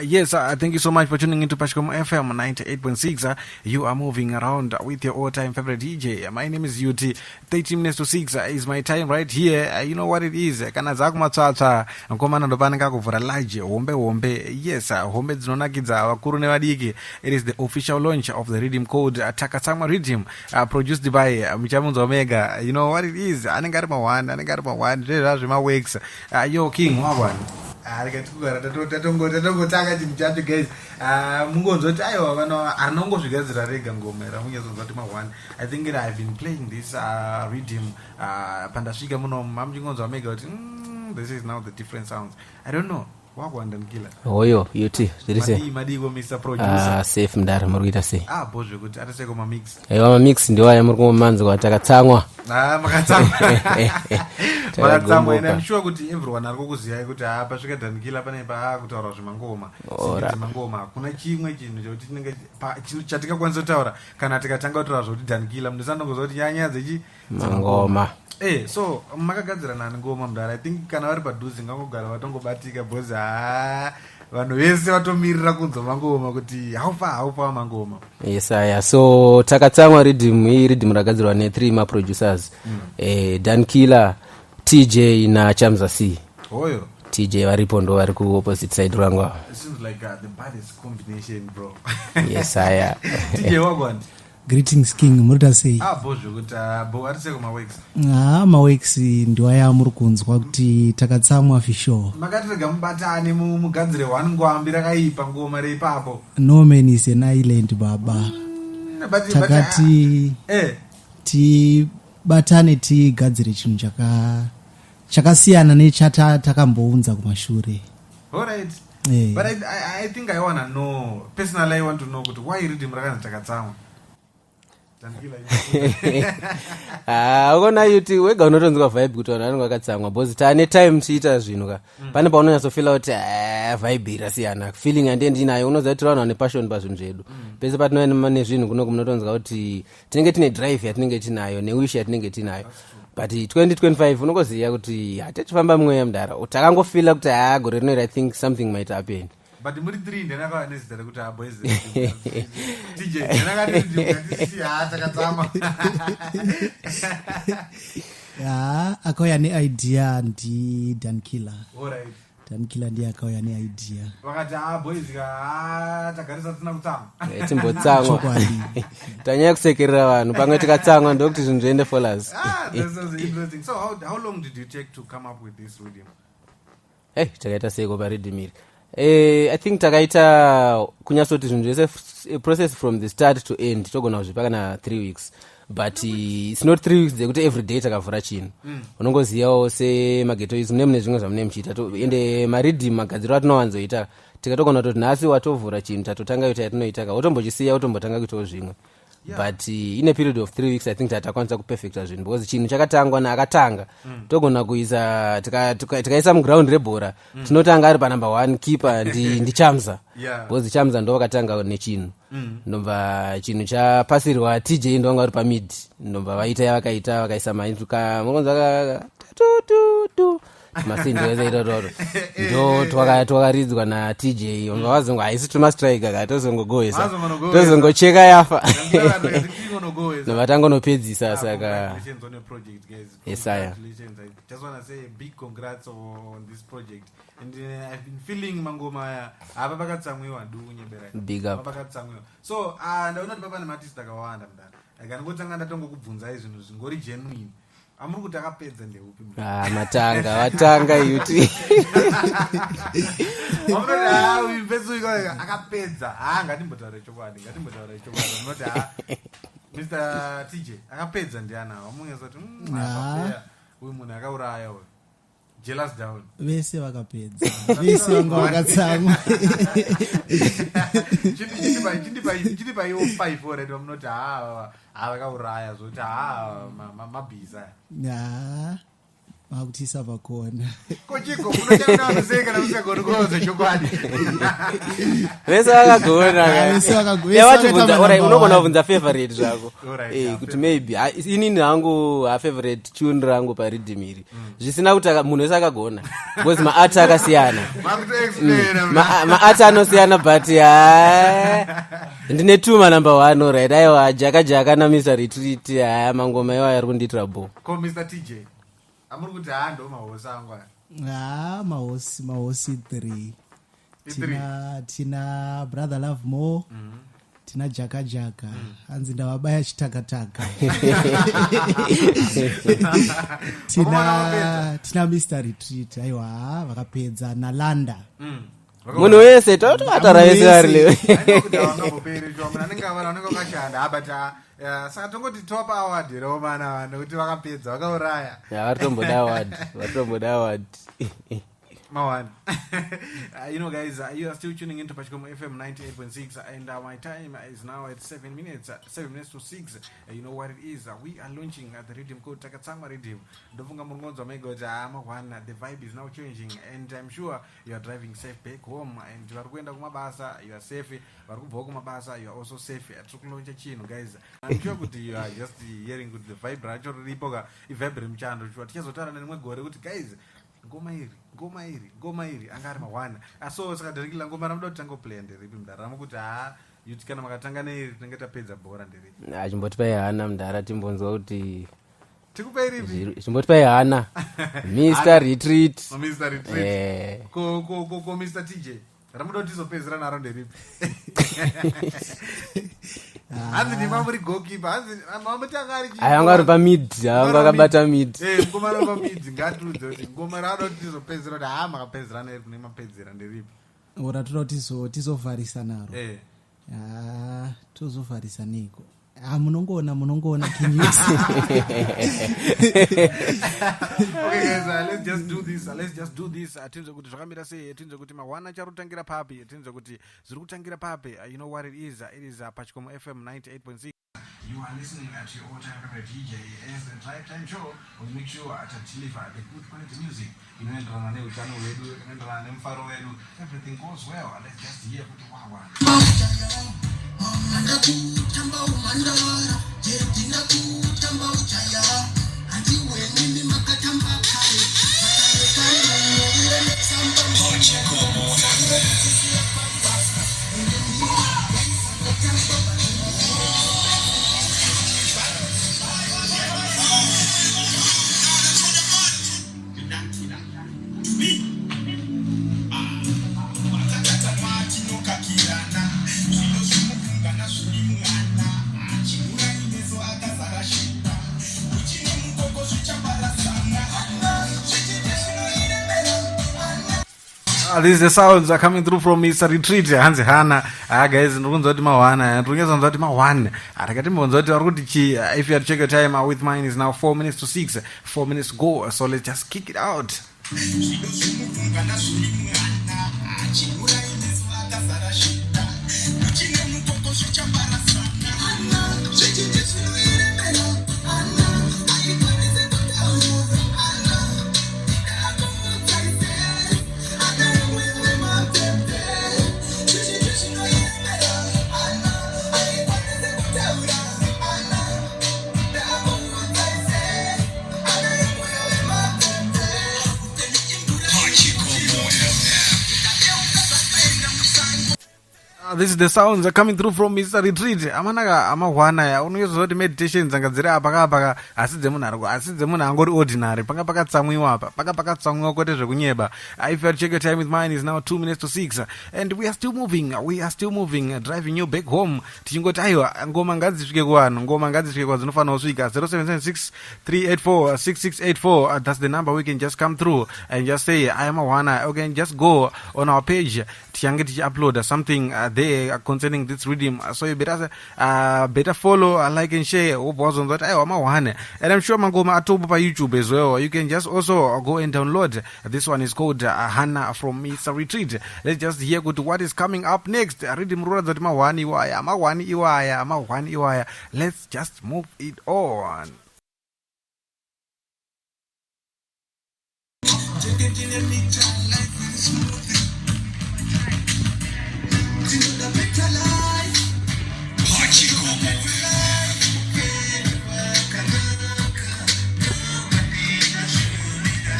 Yes, thank you so much for tuning into Pashkom FM 98.6. You are moving around with your all-time favorite DJ. My name is UT. 13 minutes to 6 is my time right here. You know what it is. Kana dzakumatsvatsva mukomana ndopanenge akuvhura large hombe hombe. Yes, hombe dzinonakidza vakuru nevadiki. It is the official launch of the riddim called Takatsamwa Riddim, produced by Muchamunza Omega. You know what it is. Anenge ari pa1, anenge ari pa1. Zvezva zvemaworks. Yo King wagwan. Rega tikugara tatongotanga chinhu chacho, guys. Mungonzwa kuti aiwa, vano harina kungozvigadzira rega ngoma ira, munyatsonzwa kuti ma1. I think that I've been playing this riddim pandasvika muno, mamuchingonzwa mega kuti this is now the different sounds. I don't know. Wagwan, Dan Killer. Hoyo UT, zviri sei? Madii madiko, Mr Producer? Ah, safe mudare, muri kuita sei? Ah, bo zvekuti atiseko mamix. Aiwa, mamix ndiwo aya muri kumanzwa, Takatsamwa. Ah, makatsamwa, makatsamwa, and I'm sure kuti everyone ari kukuziyai kuti ha, pasvika Dan Killer pane paakutaura zvemangoma. Ora. Zvemangoma hakuna chimwe chinhu chekuti tinenge chatingakwanisa kutaura kana tikatanga kutaura zvokuti Dan Killer, munhu kuti nyanya dzechi mangoma. So makagadzira nani ngoma, mudara? I think kana vari padhuze ngangogara vatongobatika, because ha, vanhu vese vatomirira kunzwa mangoma kuti how far, how far mangoma. Yes, aya, so Takatsamwa riddim iyi riddim ragadzirwa ne3 maproducers, Dan Killer, TJ naChamza C. Hoyo. TJ varipo, ndo vari kuopposite side rwangu ava. It seems like the baddest combination, bro. Yes, aya. TJ, wagwan? Greetings, King, murita sei? Ah, bo zvekuti, ah, bo atiseko maworks. Ha, maworks ndiwaya muri kunzwa kuti Takatsamwa fishow. Makatirega mubatane mugadzire one ngwambi rakaipa ngoma reipapo. No man is an island, baba. But, Takati tibatane tigadzire chinhu chakasiyana nechata takambounza kumashure. Alright. But I think I wanna know personally, I want to know kuti why riddim rakanzi Takatsamwa. Dan Killer. Ah, ukona yuti wega unotonzwa vibe kuti vanhu vanenge vakatsamwa, because taane time tichiita zvinhu ka, pane paunonyatsofila kuti, ah, vibe iri rasiyana, feeling yandiye ndinayo. Unoziva kuti tiri vanhu vane passion pazvinhu zvedu. Pese patinouya nezvinhu kunoku, munotonzwa kuti tinenge tine drive yatinenge tinayo newish yatinenge tinayo. But 2025 unongoziva kuti hatichifamba mweya mudara, takangofila kuti ha, gore rino iri I think something might happen. But muri three, ndanakava nezita rekuti ah, boys, TJ ndanakati ha, Takatsamwa. Ha, akauya neidea ndiDan Killer. Dan Killer ndiye akauya neidea. Vakati, ah, boys ka, ah, tagarisa tisina kutsamwa. Timbotsamwa. Chokwadi. Tanyanya kusekerera vanhu, pamwe tikatsamwa ndokuti zvinhu zviende follers. Ah, that sounds interesting. So how long did you take to come up with this riddim? Hey, takaita seiko pariddim iri? I think takaita kunyatsoti zvinhu zvese process from the start to end, togona kuzvipa kana 3 weeks, but it's not 3 weeks dzekuti every day takavhura chinhu. Unongozivawo semaghetto is mune zvimwe zvamune muchiita. Ende mariddim magadziro atinowanzoita, tikatogona kutoti nhasi watovhura chinhu, tatotanga kuita yatinoita ka, wotombochisiya, wotombotanga kuitawo zvimwe. But in a period of 3 weeks I think tatakwanisa kuperfecta zvinhu, because chinhu chakatangwa naakatanga, togona kuisa tikaisa muground rebhora, tinotanga ari panumber one keeper ndiChamza, because Chamza ndo vakatanga nechinhu. Ndobva chinhu chapasirwa TJ, ndovanga vari pamid, ndobva vaita yavakaita, vakaisa mainzuka mukonza tututu masindoezaitotoro, ndo twakaridzwa naTJ, vanga vazongo haisi tumastrike ka, tozongogohesa. Vazongonogohesa. Tozongocheka yafa. Tingonogohesa. Ndobva tangonopedzisa. Ah, Saka congratulations on your project, guys. Yes, I am. Congratulations. I just want to say a big congrats on this project. And I've been feeling mangoma aya. Apa pakatsamwiwa ndukunyebera. Big up. Apa pakatsamwiwa. So, ndaona kuti papa nemaartist akawanda mudara. Like ndingotanga ndatongokubvunzai zvinhu zvingori genuine. Amuri kuti akapedza ndeupi, mudara? Ah, matanga watanga yuti. Amunoti ah, uyu mfesi uyu akapedza. Ah, ngatimbotaura chokwadi, ngatimbotaura chokwadi. Munoti ah, Mr TJ akapedza ndiana? Wamunge kuti Ah. uyu munhu akauraya uyu. Jealous down. Vese vakapedza, vese vanga vakatsamwa. Chindipaiwo five already vamunoti ha ha, vakauraya zvokuti ha, mabhiza. Ha. Makutiisa pakona. Kochiko munochana sei kana musingagoni kurodza chokwadi? Vese vakagona. Ah, vese vese vakaita Alright, manumber unogona one. kubvunza favorite zvako. Alright, Eh, kuti maybe inini hangu ha favorite tune rangu pariddim iri, zvisina kuti munhu wese akagona because maart akasiyana. Makutoexplaina. Maart anosiyana, but ha, ndine two manumber one. Alright, aiwa, Jaka Jaka naMr Retreat, haya mangoma iwayo ari kundiitira bo. Ko Mr TJ, amuri kuti haa, ndo mahosi angu aya? Ha, mahosi three. I three. Tina Brother Love More, tina Jaka Jaka, hanzi ndavabaya chitakataka. Vakomana vapedza. Tina Mr Retreat, aiwa, vakapedza nalanda. Munhu wese totovataura Munhu vese vari wese. lewe. Ainokuti havangamboperi shuwa, munhu anenge avana anenge vakashanda. Ha, but saka tongoti top award here omana vanhu, nekuti vakapedza, vakauraya. Ya, varitomboda award, varitomboda award. Mawan. You know, guys, you are still tuning into Pachikomo FM 98.6, and my time is now at 7 minutes, 7 minutes to 6. You know what it is. We are launching the riddim called Takatsama Riddim. Ndofunga muri kunzwa mega kuti mawana, the vibe is now changing, and I'm sure you are driving safe back home, and vari kuenda kumabasa, you are safe. Vari kubvawo kumabasa, you are also safe. Tiri kulauncha chinhu, guys. I'm sure kuti you are just hearing kuti the vibe racho riripo ka, ivibe remuchando. Sure tichazotaura nerimwe gore kuti, guys, ngoma iri, ngoma iri, ngoma iri anga ari mawana. Aso saka Dhanikila, ngoma ramuda kuti tangoplaya nderipi mudaramo, kuti haa, yuti kana makatanga neiri tinenge tapedza bhora, nderipi? Chimbotipai hana, mudhara, timbonzwa kuti Tikupei ripi? Chimbotipai hana, Mr Retreat. Mr Retreat. Eh. Ko Mr TJ, ramuda kuti tizopedzera naro nderipi? Hanzi ndima muri goalkeeper, hanzi mamuti anga ari Aya, anga ari pamid, anga akabata mid. Eh, mukomana pamid ngatiudze kuti ngoma raada kuti tizopedzera, kuti haa, makapedzera neri, kune mapedzera, nderipi? Ora toda kuti tizovharisa naro. Eh. Ah, tozovharisa neiko? Ah, munongoona, munongoona kinews. Okay guys, let's just do this, let's just do this. Tinzwe kuti zvakamira sei, tinzwe kuti mahwana achari kutangira papi, tinzwe kuti zviri kutangira papi. You know what it is. It is Pachikomo FM 98.6. You are listening at your all-time favorite DJ as the Drive Time Show. We make sure to deliver the good quality music inoenderana neutano hwedu, inoenderana nemufaro wedu. Everything goes well. Let's just hear kuti wawa. Ndakutamba umhandara jeti, ndakutamba ujaya, handiwe nimi makatamba kare kare kare, munovira netsamba. Pachikomo FM. Matinokakirana zvido zvemubvungana zviri mwana chiurai meso akazara shita uchine mukoko zvichambarasana zvichiti zvinoiremera. These the sounds are coming through from Mr Retreat, hanzi hana. Ah guys, ndiri kuti mawana, ndiri kunzwa kuti mawana. Takatimbonzwa kuti vari kuti chi. If you had to check your time with mine is now 4 minutes to 6, 4 minutes to go. So let's just kick it out. Zvido zvemubvungana zviri mwana chiurai meso akazara shita uchine mukoko zvichambarasana zvichiti zvinoiremera aikwanise kutaura akuudzaise anaimwewe mapepe zvichiti zvinoiremera aikwanise kutaura akuudzaise anaimwewe mapepe. Pachikomo FM. This is the sounds are coming through from Mr Retreat. Amanaka amahwana ya unozwa kuti meditation dzanga dziri apa kapa, asi dzemunhu ari, asi dzemunhu angori ordinary, panga pakatsamwiwa apa, panga pakatsamwiwa kwete zvekunyeba. If you check your time with mine is now 2 minutes to 6, and we are still moving, we are still moving, driving you back home, tichingoti aiwa, ngoma ngadzisvike kuvanhu, ngoma ngadzisvike kwadzinofanira kusvika. 0776 384 6684, that's the number. We can just come through and just say, "I am a one." You can just go on our page, tichange tichiuploada something there concerning this riddim, so you better follow, like and share, wobva wazonzwa kuti aiwa, mahwane. And I'm sure mangoma atopo paYouTube as well. You can just also go and download. This one is called Hana from Mr Retreat. Let's just hear kuti what is coming up next. Riddim ruratidza kuti mahwani iwaya, mahwani iwaya, mahwani iwaya. Let's just move it on. Chete ndine mita, life is smooth. Tinoda better life. Pachikomo. Upenyu hwakanaka, ndinashuvira.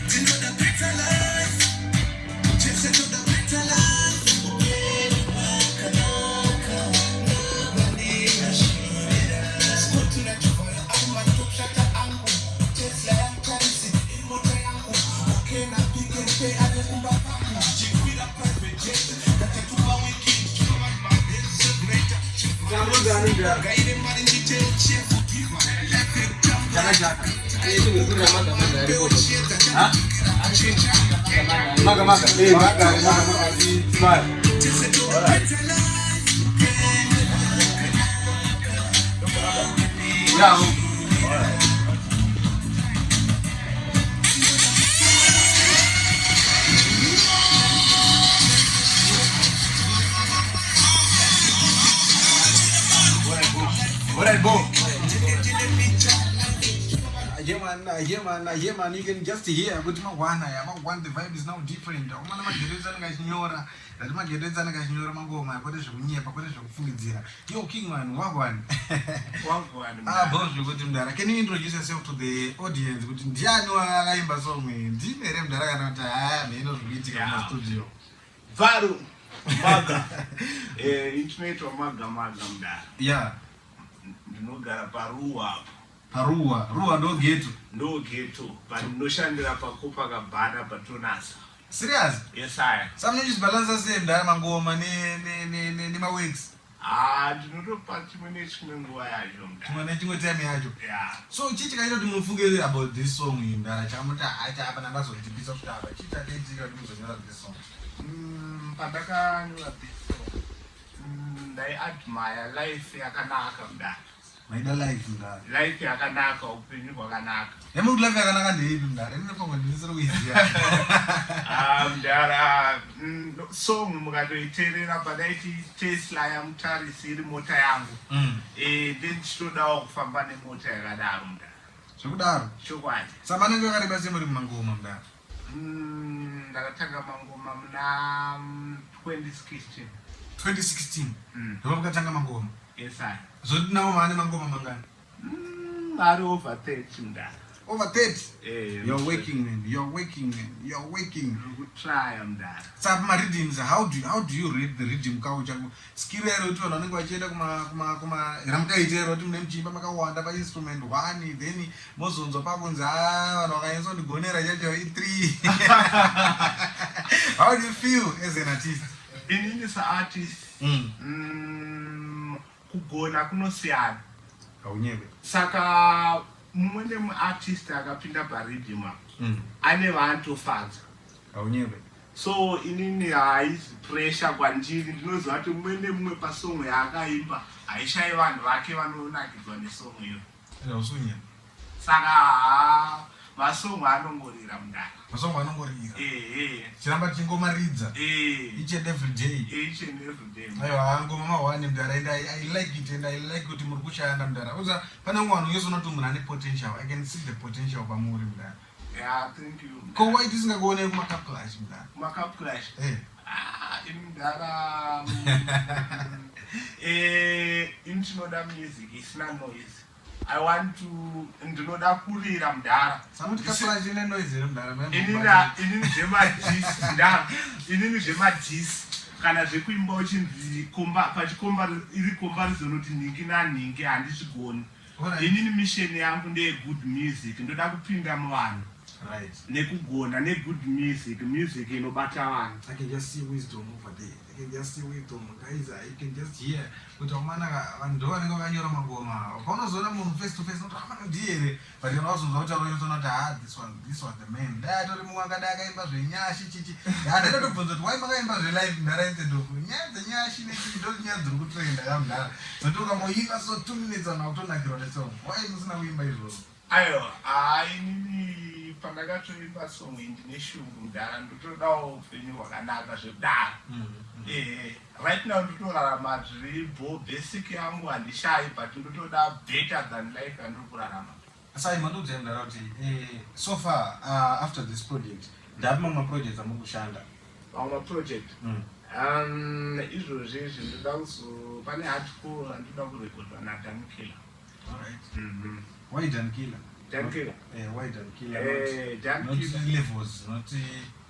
Tinoda better life. Tese toda better life. Upenyu hwakanaka, ndinashuvira. Spoti nachivhaya ari matopshata angu. Tesla yamutarisi iri mota yangu. Okena Pick n Pay ave kumba kwangu. Chikwira private jet katatu pawiki. Chipa vanhu magenerator. Gaire mari ndite chef giver. Life yekutamba. Maga maga. Eh, maga maga maga. Smile. Tese toda better life. Yeah. Alright, go. Yeah man, yeah man, yeah man, you can just hear kuti magwana ya magwana, the vibe is now different. Umana mageredza anenge achinyora, ndati mageredza anenge achinyora mangoma, kwete zvekunyepa, kwete zvekufungidzira. Yo King man, wagwan. Wagwan. Ah, boss, zvekuti mudara. Can you introduce yourself to the audience kuti ndiani wakaimba song iyi? Ndini here mudara kana kuti haya mheno zvikuitika mumastudio? Varu Maga. Inoitwa Maga Maga mudara. Ndinogara paRuwa apo. Paruwa, Ruwa ndo ghetto. Ndo ghetto, but ndinoshandira paCopacabana patonasa. Serious? Yes, I. Saka munochizvibalansa sei mudara, mangoma nemaworks? Ah, ndinotopa chimwe nechimwe nguva yacho mudara. Chimwe nechimwe time yacho. Yeah. So chii chakaita kuti mufunge about this song iyi mudara, chamuti hacha apa ndangazondipisa kusvika apa? Chii chakaitika kuti muzonyora this song? Pandakanyora this song, ndaiadmire life yakanaka mudara. Maida life mudara. Life yakanaka, upenyu hwakanaka. Nemuti life yakanaka ndeipi mudara? Ine ndinisiri kuiziva. Ah, mudara, song mukatoiteerera padaiti Tesla yamutarisi iri mota yangu. Then ndichitodawo kufamba nemota yakadaro mudara. Zvekudaro? Chokwadi. Saka manenge yakareba sei muri mumangoma mudara? Ndakatanga mangoma muna 2016. 2016? Mm. Ndipo mukatanga mangoma? Yes, I. Zoti nawo maane mangoma mangani? Ari over 30 mudara. Over 30? Eh. You're working man, you're working man, you're working. Ndiri kutraya mudara. Saka pamariddims, how do you read the rhythm culture? Skill ero kuti vanhu vanenge vachienda kuma ramukaita ero kuti mune muchiimba makawanda painstrument one, then mozonzwa pakunzi a vanhu vakanyatsondigonera chacho i3. How do you feel as an artist? Inini saartist, kugona kunosiyana. Haunyebe. Saka mumwe nemuartist akapinda pariddim apa ane vaanotofadza. Haunyebe. So inini haizi pressure kwandiri. Ndinoziva kuti mumwe nemumwe pasong yaakaimba haishayi vanhu vake vanonakidzwa nesong iyo. Hausunyebe. Saka ha, masong anongorira mudara. Masongo anongorira. Ehe. Chiramba tichingomaridza each and every day. Each and every day. Aiwa, ngoma mahwani mudara, and I like it and I like kuti muri kushanda mudara. Uza pane umwe vanhu wese unoti munhu ane potential. I can see the potential pamuri mudara. Yeah, thank you. Ko why tisingakuonei kumacup clash mudara? Kumacup clash? Eh. Ah, ini mudara, ini tinoda music isina noise. I want to, ndinoda kurira mudhara. Samuti cup clash ine noise here mudara? Inini zvemadis mudhara, inini zvemadis kana zvekuimba uchinzi komba pachikomba iri comparison kuti nhingi nanhingi handizvigoni. Inini mission yangu ndeye-good music. Ndoda kupinda muvanhu nekugona negood music, music inobata vanhu. I can just see wisdom over there. I can just see wisdom. Guys, I can just hear kuti vamana vanhu ndo vanenge vakanyora mangoma. Paunozoona munhu face to face unoti amana ndiye here, but kana wazonzwa kuti anoona kuti ah, this one, this was the man. Dai atori mumwe akadai akaimba zvenyashi chichi. Handatobvunza kuti why makaimba zvelive mudhara instead of nyaya dzenyashi nechichi, ndo nyaya dziri kutrenda kamudhara. Zoti ukangoimba so 2 minutes vanhu vakutonakirwa nesong. Why musina kuimba izvozvo? Aiwa, hai, inini pandakatoimba song iyi ndine shungu mudhara. Ndotodawo upenyu hwakanaka zvekudaro. Ehe, right now ndotorarama zviribo, basic yangu handishayi, but ndotoda better than life yandiri kurarama. Sai mandiudzai mudhara kuti so far after this project ndapi mamwe maprojects amuri kushanda? Mamwe maproject? Izvozvi izvi ndoda kuzo pane hardcore randinoda kurekodwa naDankiller. Alright. Why Dankiller? Dankiller. Why Dankiller? Dan Not Killer. Levels, not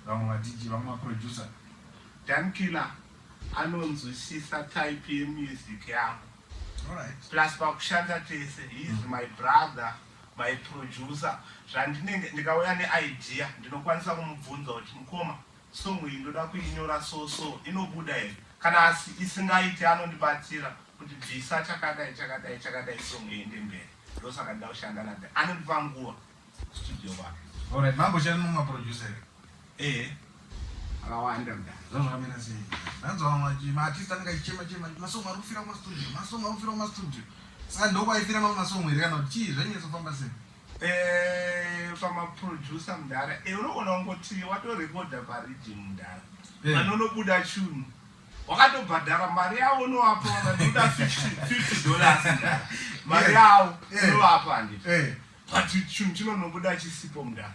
vamwe vaDJ, vamwe maproducer. Dankiller anonzwisisa type yemusic yangu. Plus pakushanda tese, he is my brother, my producer. Zvandinenge ndikauya neidea, ndinokwanisa kumubvunza kuti, "Mukoma, song iyi ndoda kuinyora so so, inobuda here?" Kana asi isingaiti, anondibatsira kuti bvisa chakadai, chakadai, chakadai, song iende mberi. Ndosaka ndida kushanda nade, anondipa nguva studio kwake. Alright, mamboshanda nemaproducer here? Ehe, akawanda mudhara. Zvazvakamira sei? Ndanzwa vamwe maartist anenge achichema chema, masong ari kufira kumastudio, masong ari kufira kumastudio. Saka ndokwaifira mamwe masong here kana kuti chii zvainyatsofa sei? Pamaproducer mudhara, unogona kungoti watorekodha pariddim mudhara, panonobuda chunhu wakatobhadhara mari yavo, unovapa, vakatoda $50 mudhara, mari yavo unovapa, handiti? But chinhu chinonobuda chisipo mudhara.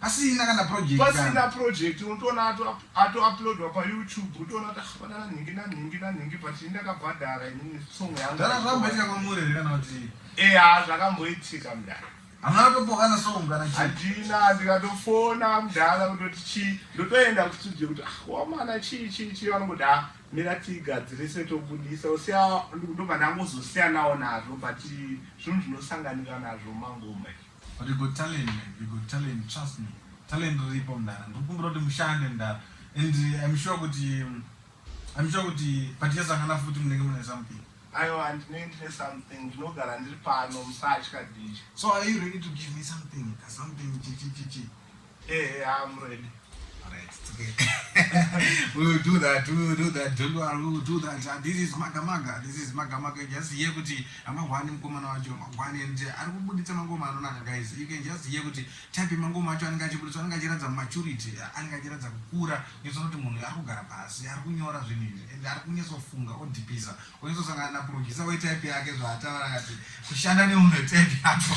Pasina kana project. Pasina project. Unotoona atouploadwa paYouTube, utoona kuti, "Ah, panana nhingi nanhingi nanhingi, but ini ndakabhadhara inini song yangu." Zvara zvamboitika kwamuri here kana kuti? Eya, zvakamboitika mudhara. Hamuna kutopokana song kana chii? Handina. Ndikatofona mudhara kutoti chii, ndotoenda kustudio kuti, "Ah, wamana, chii chii chii?" Vanongoti, "Ah, mira tigadzirise, tobudisa." Usiya ndobva ndangozosiyanawo nazvo, but zvinhu zvinosanganika nazvo mangoma izvi. But you got talent, man. You got talent, trust me. Talent riripo mudhara. Ndikukumbira kuti mushande mudhara. And I'm sure kuti patichasangana futi munenge mune something. Aiwa, ndinenge ndine something, ndinogara ndiri pano, musatya DJ. So are you ready to give me something? Something chi chi chi chi. Ehe, I'm ready. Alright, it's okay. We will do that. We will do that. Don't worry, we will do that. This is Maga Maga. This is Maga Maga. Just hear kuti amagwani mukomana wacho magwani and ari kubuditsa mangoma anonaka, guys. You can just hear kuti type mangoma acho anenge achibuditswa anenge achiratidza maturity, anenge achiratidza kukura. Unoona kuti munhu ari kugara pasi, ari kunyora zvinhu izvi and ari kunyatsofunga odhipisa. Unyatsosangana naproducer wetype yake zvaataura akati kushanda nemunhu wetype yako.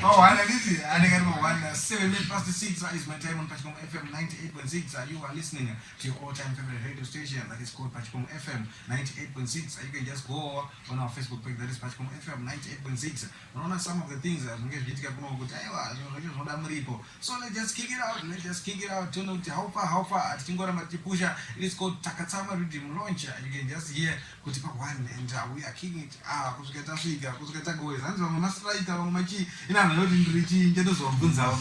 Oh, one handiti anenge ari ma1. 6:07 is my time on Pachikomo FM 98.6. You are listening to your all-time favorite radio station that is called Pachikomo FM 98.6. You can just go on our Facebook page, that is Pachikomo FM 98.6. Unoona some of the things zvinenge zvichiitika kuno kuti aiwa, zvinhu zvacho zvinoda muripo. So let's just kick it out, let's just kick it out, tione kuti how far, how far tichingoramba tichipusha. It is called Takatsama Riddim Launch. You can just hear kuti pa one and we are kicking it, ah, kusvika tasvika, kusvika tagoweza. Hanzi vamwe mastriker, vamwe machii, ina vanhu vanoti ndiri chii, nchandozovabvunzawo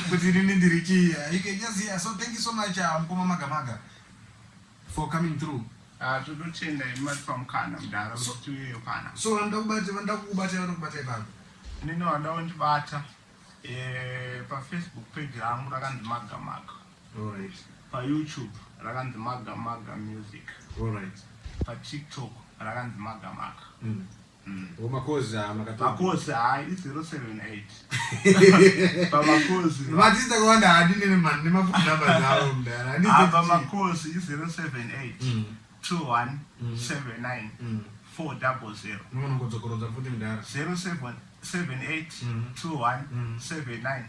kuti inini ndiri chii. You can just hear. So thank you so much, mukoma Maga Maga, for coming through. Ah, tototenda imi matipa mukana mudhara kuti tiuyeyo pana. So vanoda kukubata, vanokubata ipapo? Inini vanoda kundibata paFacebook page rangu rakanzi Maga Maga. PaYouTube rakanzi Maga Maga Music. PaTikTok rakanzi Maga Maga. Makozi. Makosi hayi, i-078 pamakosi. Vatisi takawanda hadini nemafoni namba dzavo mudhara. Ah, pamakosi i-078 21 79 400. Unongodzokorodza futi mudhara. 0778 21 79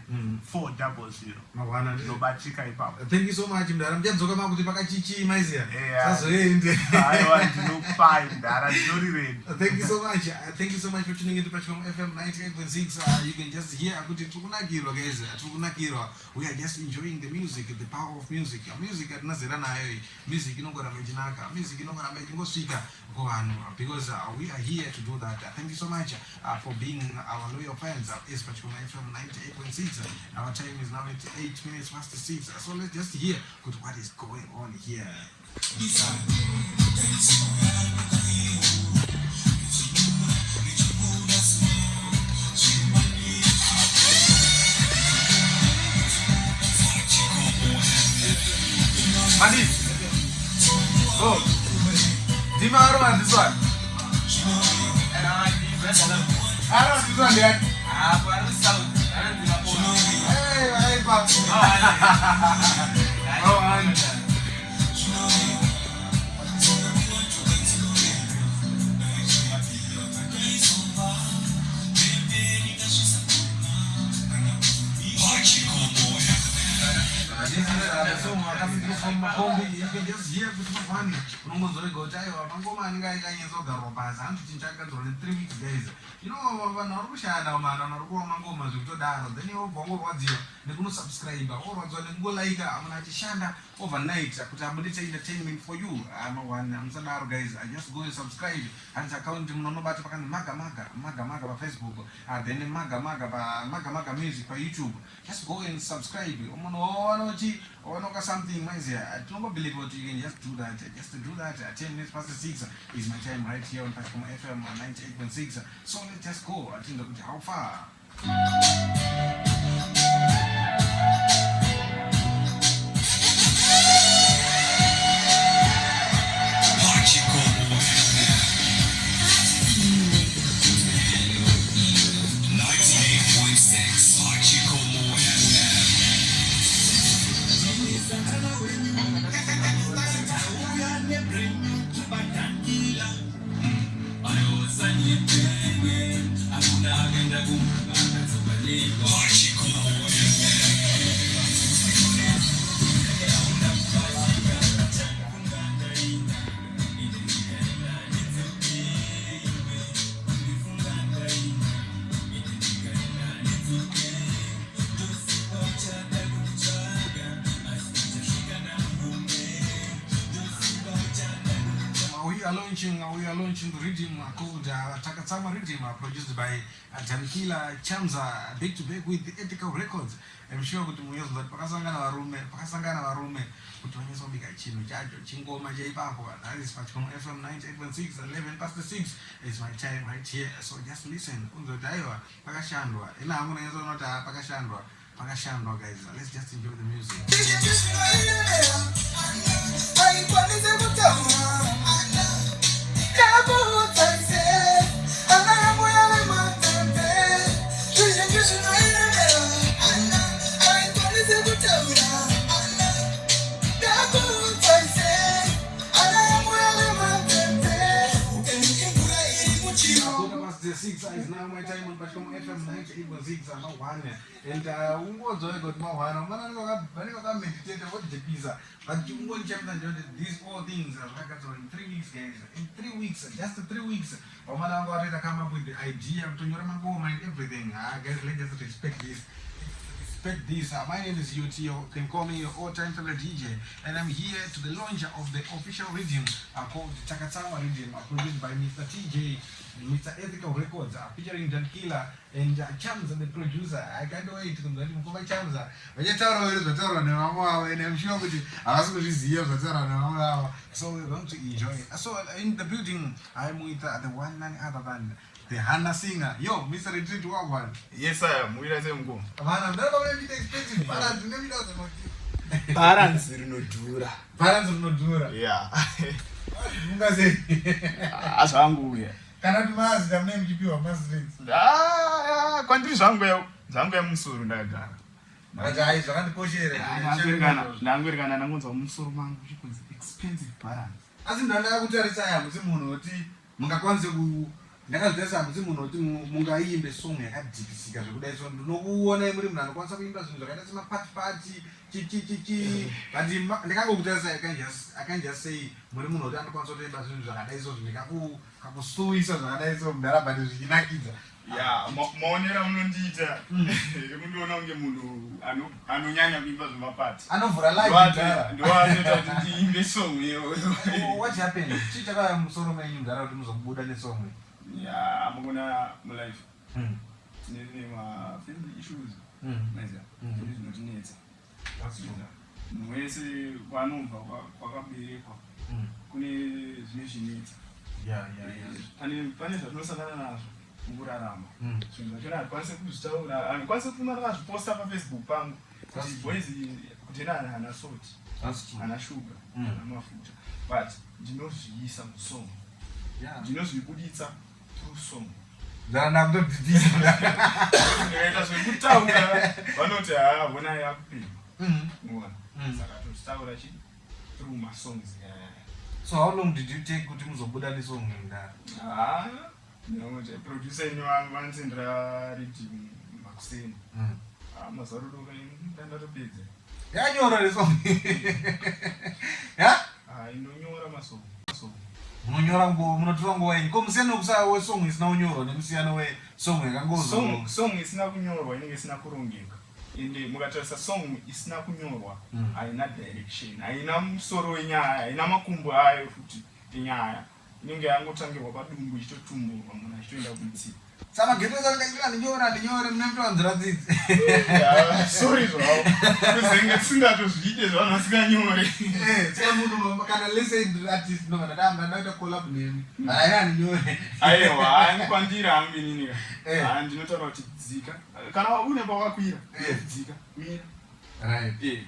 400. Mahwana. Ndinobatika ipapo. Thank you so much mudhara, muchadzoka makuti pakachichi maiziya. Yeah. Sazoende. Aiwa, ndinokupai mudhara, ndinori ready. Thank you so much. Thank you so much for tuning into Pachikomo FM 98.6. You can just hear kuti tiri kunakirwa, guys. Tiri kunakirwa. We are just enjoying the music, the power of music. Music hatina zera nayo iyi. Music inongoramba ichinaka. Music inongoramba ichingosvika kuvanhu because we are here to do that. Thank you so much for being our loyal fans. Is Pachikomo FM 98.6. Our time is now at 8 minutes past 6. So let's just hear kuti what is going on here. Madi. Oh. Dima Arman, this one. Arman, this one, yeah. Hey, hey, pa. Oh, man. Song coming through from Makombi. You can just hear kuti mafani unongonzorega kuti aiwa, mangoma anenge aikanyatsogarwa pasi, hanzi chinhu chakagadzirwa ne3 weeks, guys. Vanhu vari kushanda mana, vanhu vari kurova mangoma zvekutodaro. Then iwe wobva wangorwadziwa nekunosubscribe, worwadziwa nekungolaika, munhu achishanda overnight kuti abuditse entertainment for you. One musadaro, guys. I just go and subscribe. Hanzi account munhu unobata pakanzi Maga Maga, Maga Maga paFacebook, then Maga Maga pa Maga Maga Music paYouTube. Just go and subscribe. Munhu wanochi wanoka something maiziya, tinongobelieve kuti you can just do that, just to do that. 10 minutes past 6 is my time right here on Pachikomo FM 98.6. So let's just go, atinda kuti how far. Pachikomo FM 98.6. Pachikomo FM. Pachikomo FM. We are launching the riddim called Takatsama Riddim, produced by Dankila Chamza, back to back with the Ethical Records. I'm sure kuti munyazwa kuti pakasangana varume kuti vanyatsobika chinhu chacho, chingoma cheipapo. That is Pachikomo FM 98.6. 11 past 6 is my time right here. So just listen, unzwe kuti aiwa, pakashandwa. Ina hangu ndanyatsoona kuti pakashandwa, pakashandwa, guys. Let's just enjoy the music. Aikwanise kutaura kakuutsaise ana yangu yave matete, zvizhinji zvinoiremera, aikwanise kutaura kakuutsaise ana yangu yave matete, upenyu imvura iri muchiro. Quarter past the 6 is now my time on Pachikomo FM 98.6 amahwane. And ungonzwa kuti mahwana mana vanenge vakameditate, vodhipisa, but chikungonichemesa ndechekuti these all things zvakagadzirwa in 3 weeks, guys, in 3 weeks, just 3 weeks. Vamwana vanga vatoita come up with the idea, kutonyora mangoma and everything. Ah, guys, let's just respect this, respect this. My name is UT. You can call me your all-time favorite DJ, and I'm here to the launch of the official riddim called Takatsawa Riddim, produced by Mr. TJ, Mr. Ethical Records, featuring Dan Killer and Chamza, the producer. I can't wait kunzwa kuti mukoma Chamza vachataurawo here zvataurwa nevamwe vavo, and I'm sure kuti havasi kuzviziva zvataurwa nevamwe vavo. So we're going to enjoy it. So in the building, I'm with the one, none other than the Hannah singer. Yo, Mr. Retreat Wagwan. Yes, sir. Muira semukoma. Vana, ndinoda kuita expensive balance nemida kuzonoti. Balance rinodhura. Balance rinodhura. Yeah. Mungasei? Zvangu uya. Kana kuti mazita mune muchipiwa mastreets. Ah, kwandiri zvangu ya musoro ndakagara. But hai, zvakandikoshera. Ndangwerikana ndangonzwa musoro mangu chikunzi expensive balance. Asi ndandaka kutarisa, hamusi munhu woti mungakwanise ku, ndakazvitarisa, hamusi munhu woti mungaimbe song yakadhipisika zvekudai. So ndinokuonai muri munhu anokwanisa kuimba zvinhu zvakaita semapatipati, chichichichi, but ndikangokutarisa, I can just say muri munhu woti anokwanisa kutoimba zvinhu zvakadai, so zvikakusuwisa zvakadai, so mudhara, but zvichinakidza. Ya, maonero amunondiita ekundiona kunge munhu anonyanya kuimba zvemapati. Anovhura live, mudhara. Ndoanoita kuti ndiimbe song iyoyo. Oh, what happened? Chii chakauya mumusoro menyu, mudhara, kuti muzobuda nesong iyi? Ya, mukona mulife tine mafamily issues, maiziva, zvinhu zvinotinetsa. That's true. Munhu wese kwaanobva, kwakaberekwa, kune zvine zvinetsa. Pane zvatinosangana nazvo mukurarama. Zvinhu zvachona handikwanisi kuzvitaura, handikwanisi kufuma ndakazviposta paFacebook pangu kuti boys, kuti ena hana salt, That's true. hana shuga, hana mafuta, but ndinozviisa musong, ndinozvibuditsa through song. Ndana kutodhidhisa. Ndikaita zvekutaura vanoti, "Ha, honai akupinda." Unoona? Saka tozvitaura chi through masongs. So how long did you take kuti muzobuda nesong iyi, mudhara? Ha, ndinongoti producer ini vanisendera riddim makuseni. Ah, mazuva rodoka ndandatopedza. Yakanyorwa resong. Ya? Ah, inonyora masong. Song. Munonyora nguva, munotora nguva yenyu. Ko musiyano wesong isina kunyorwa nemusiyano wesong yakangozo. Song isina kunyorwa inenge isina kurongeka. Ende mukatarisa song isina kunyorwa haina direction, haina musoro wenyaya, haina makumbo ayo futi enyaya. Inenge yangotangirwa padumbu ichitotumburwa munhu achitoenda kumutsipa. Saka geto zvangaitira ndinyora ndinyore mune mutowanzira dzidzi. Yeah, sorry zvavo. Kuzenge tisingatozviite zvavanhu vasinganyore. Eh, saka munhu kana let's say ndiri artist ndobva ndatamba ndaita collab nemi. Haina handinyore. Aiwa, hayi kwandiri hangu inini ka. Eh. Ah, ndinotaura kuti dzika. Kana une pawakakwira, Eh. dzika, mira. Right. Eh,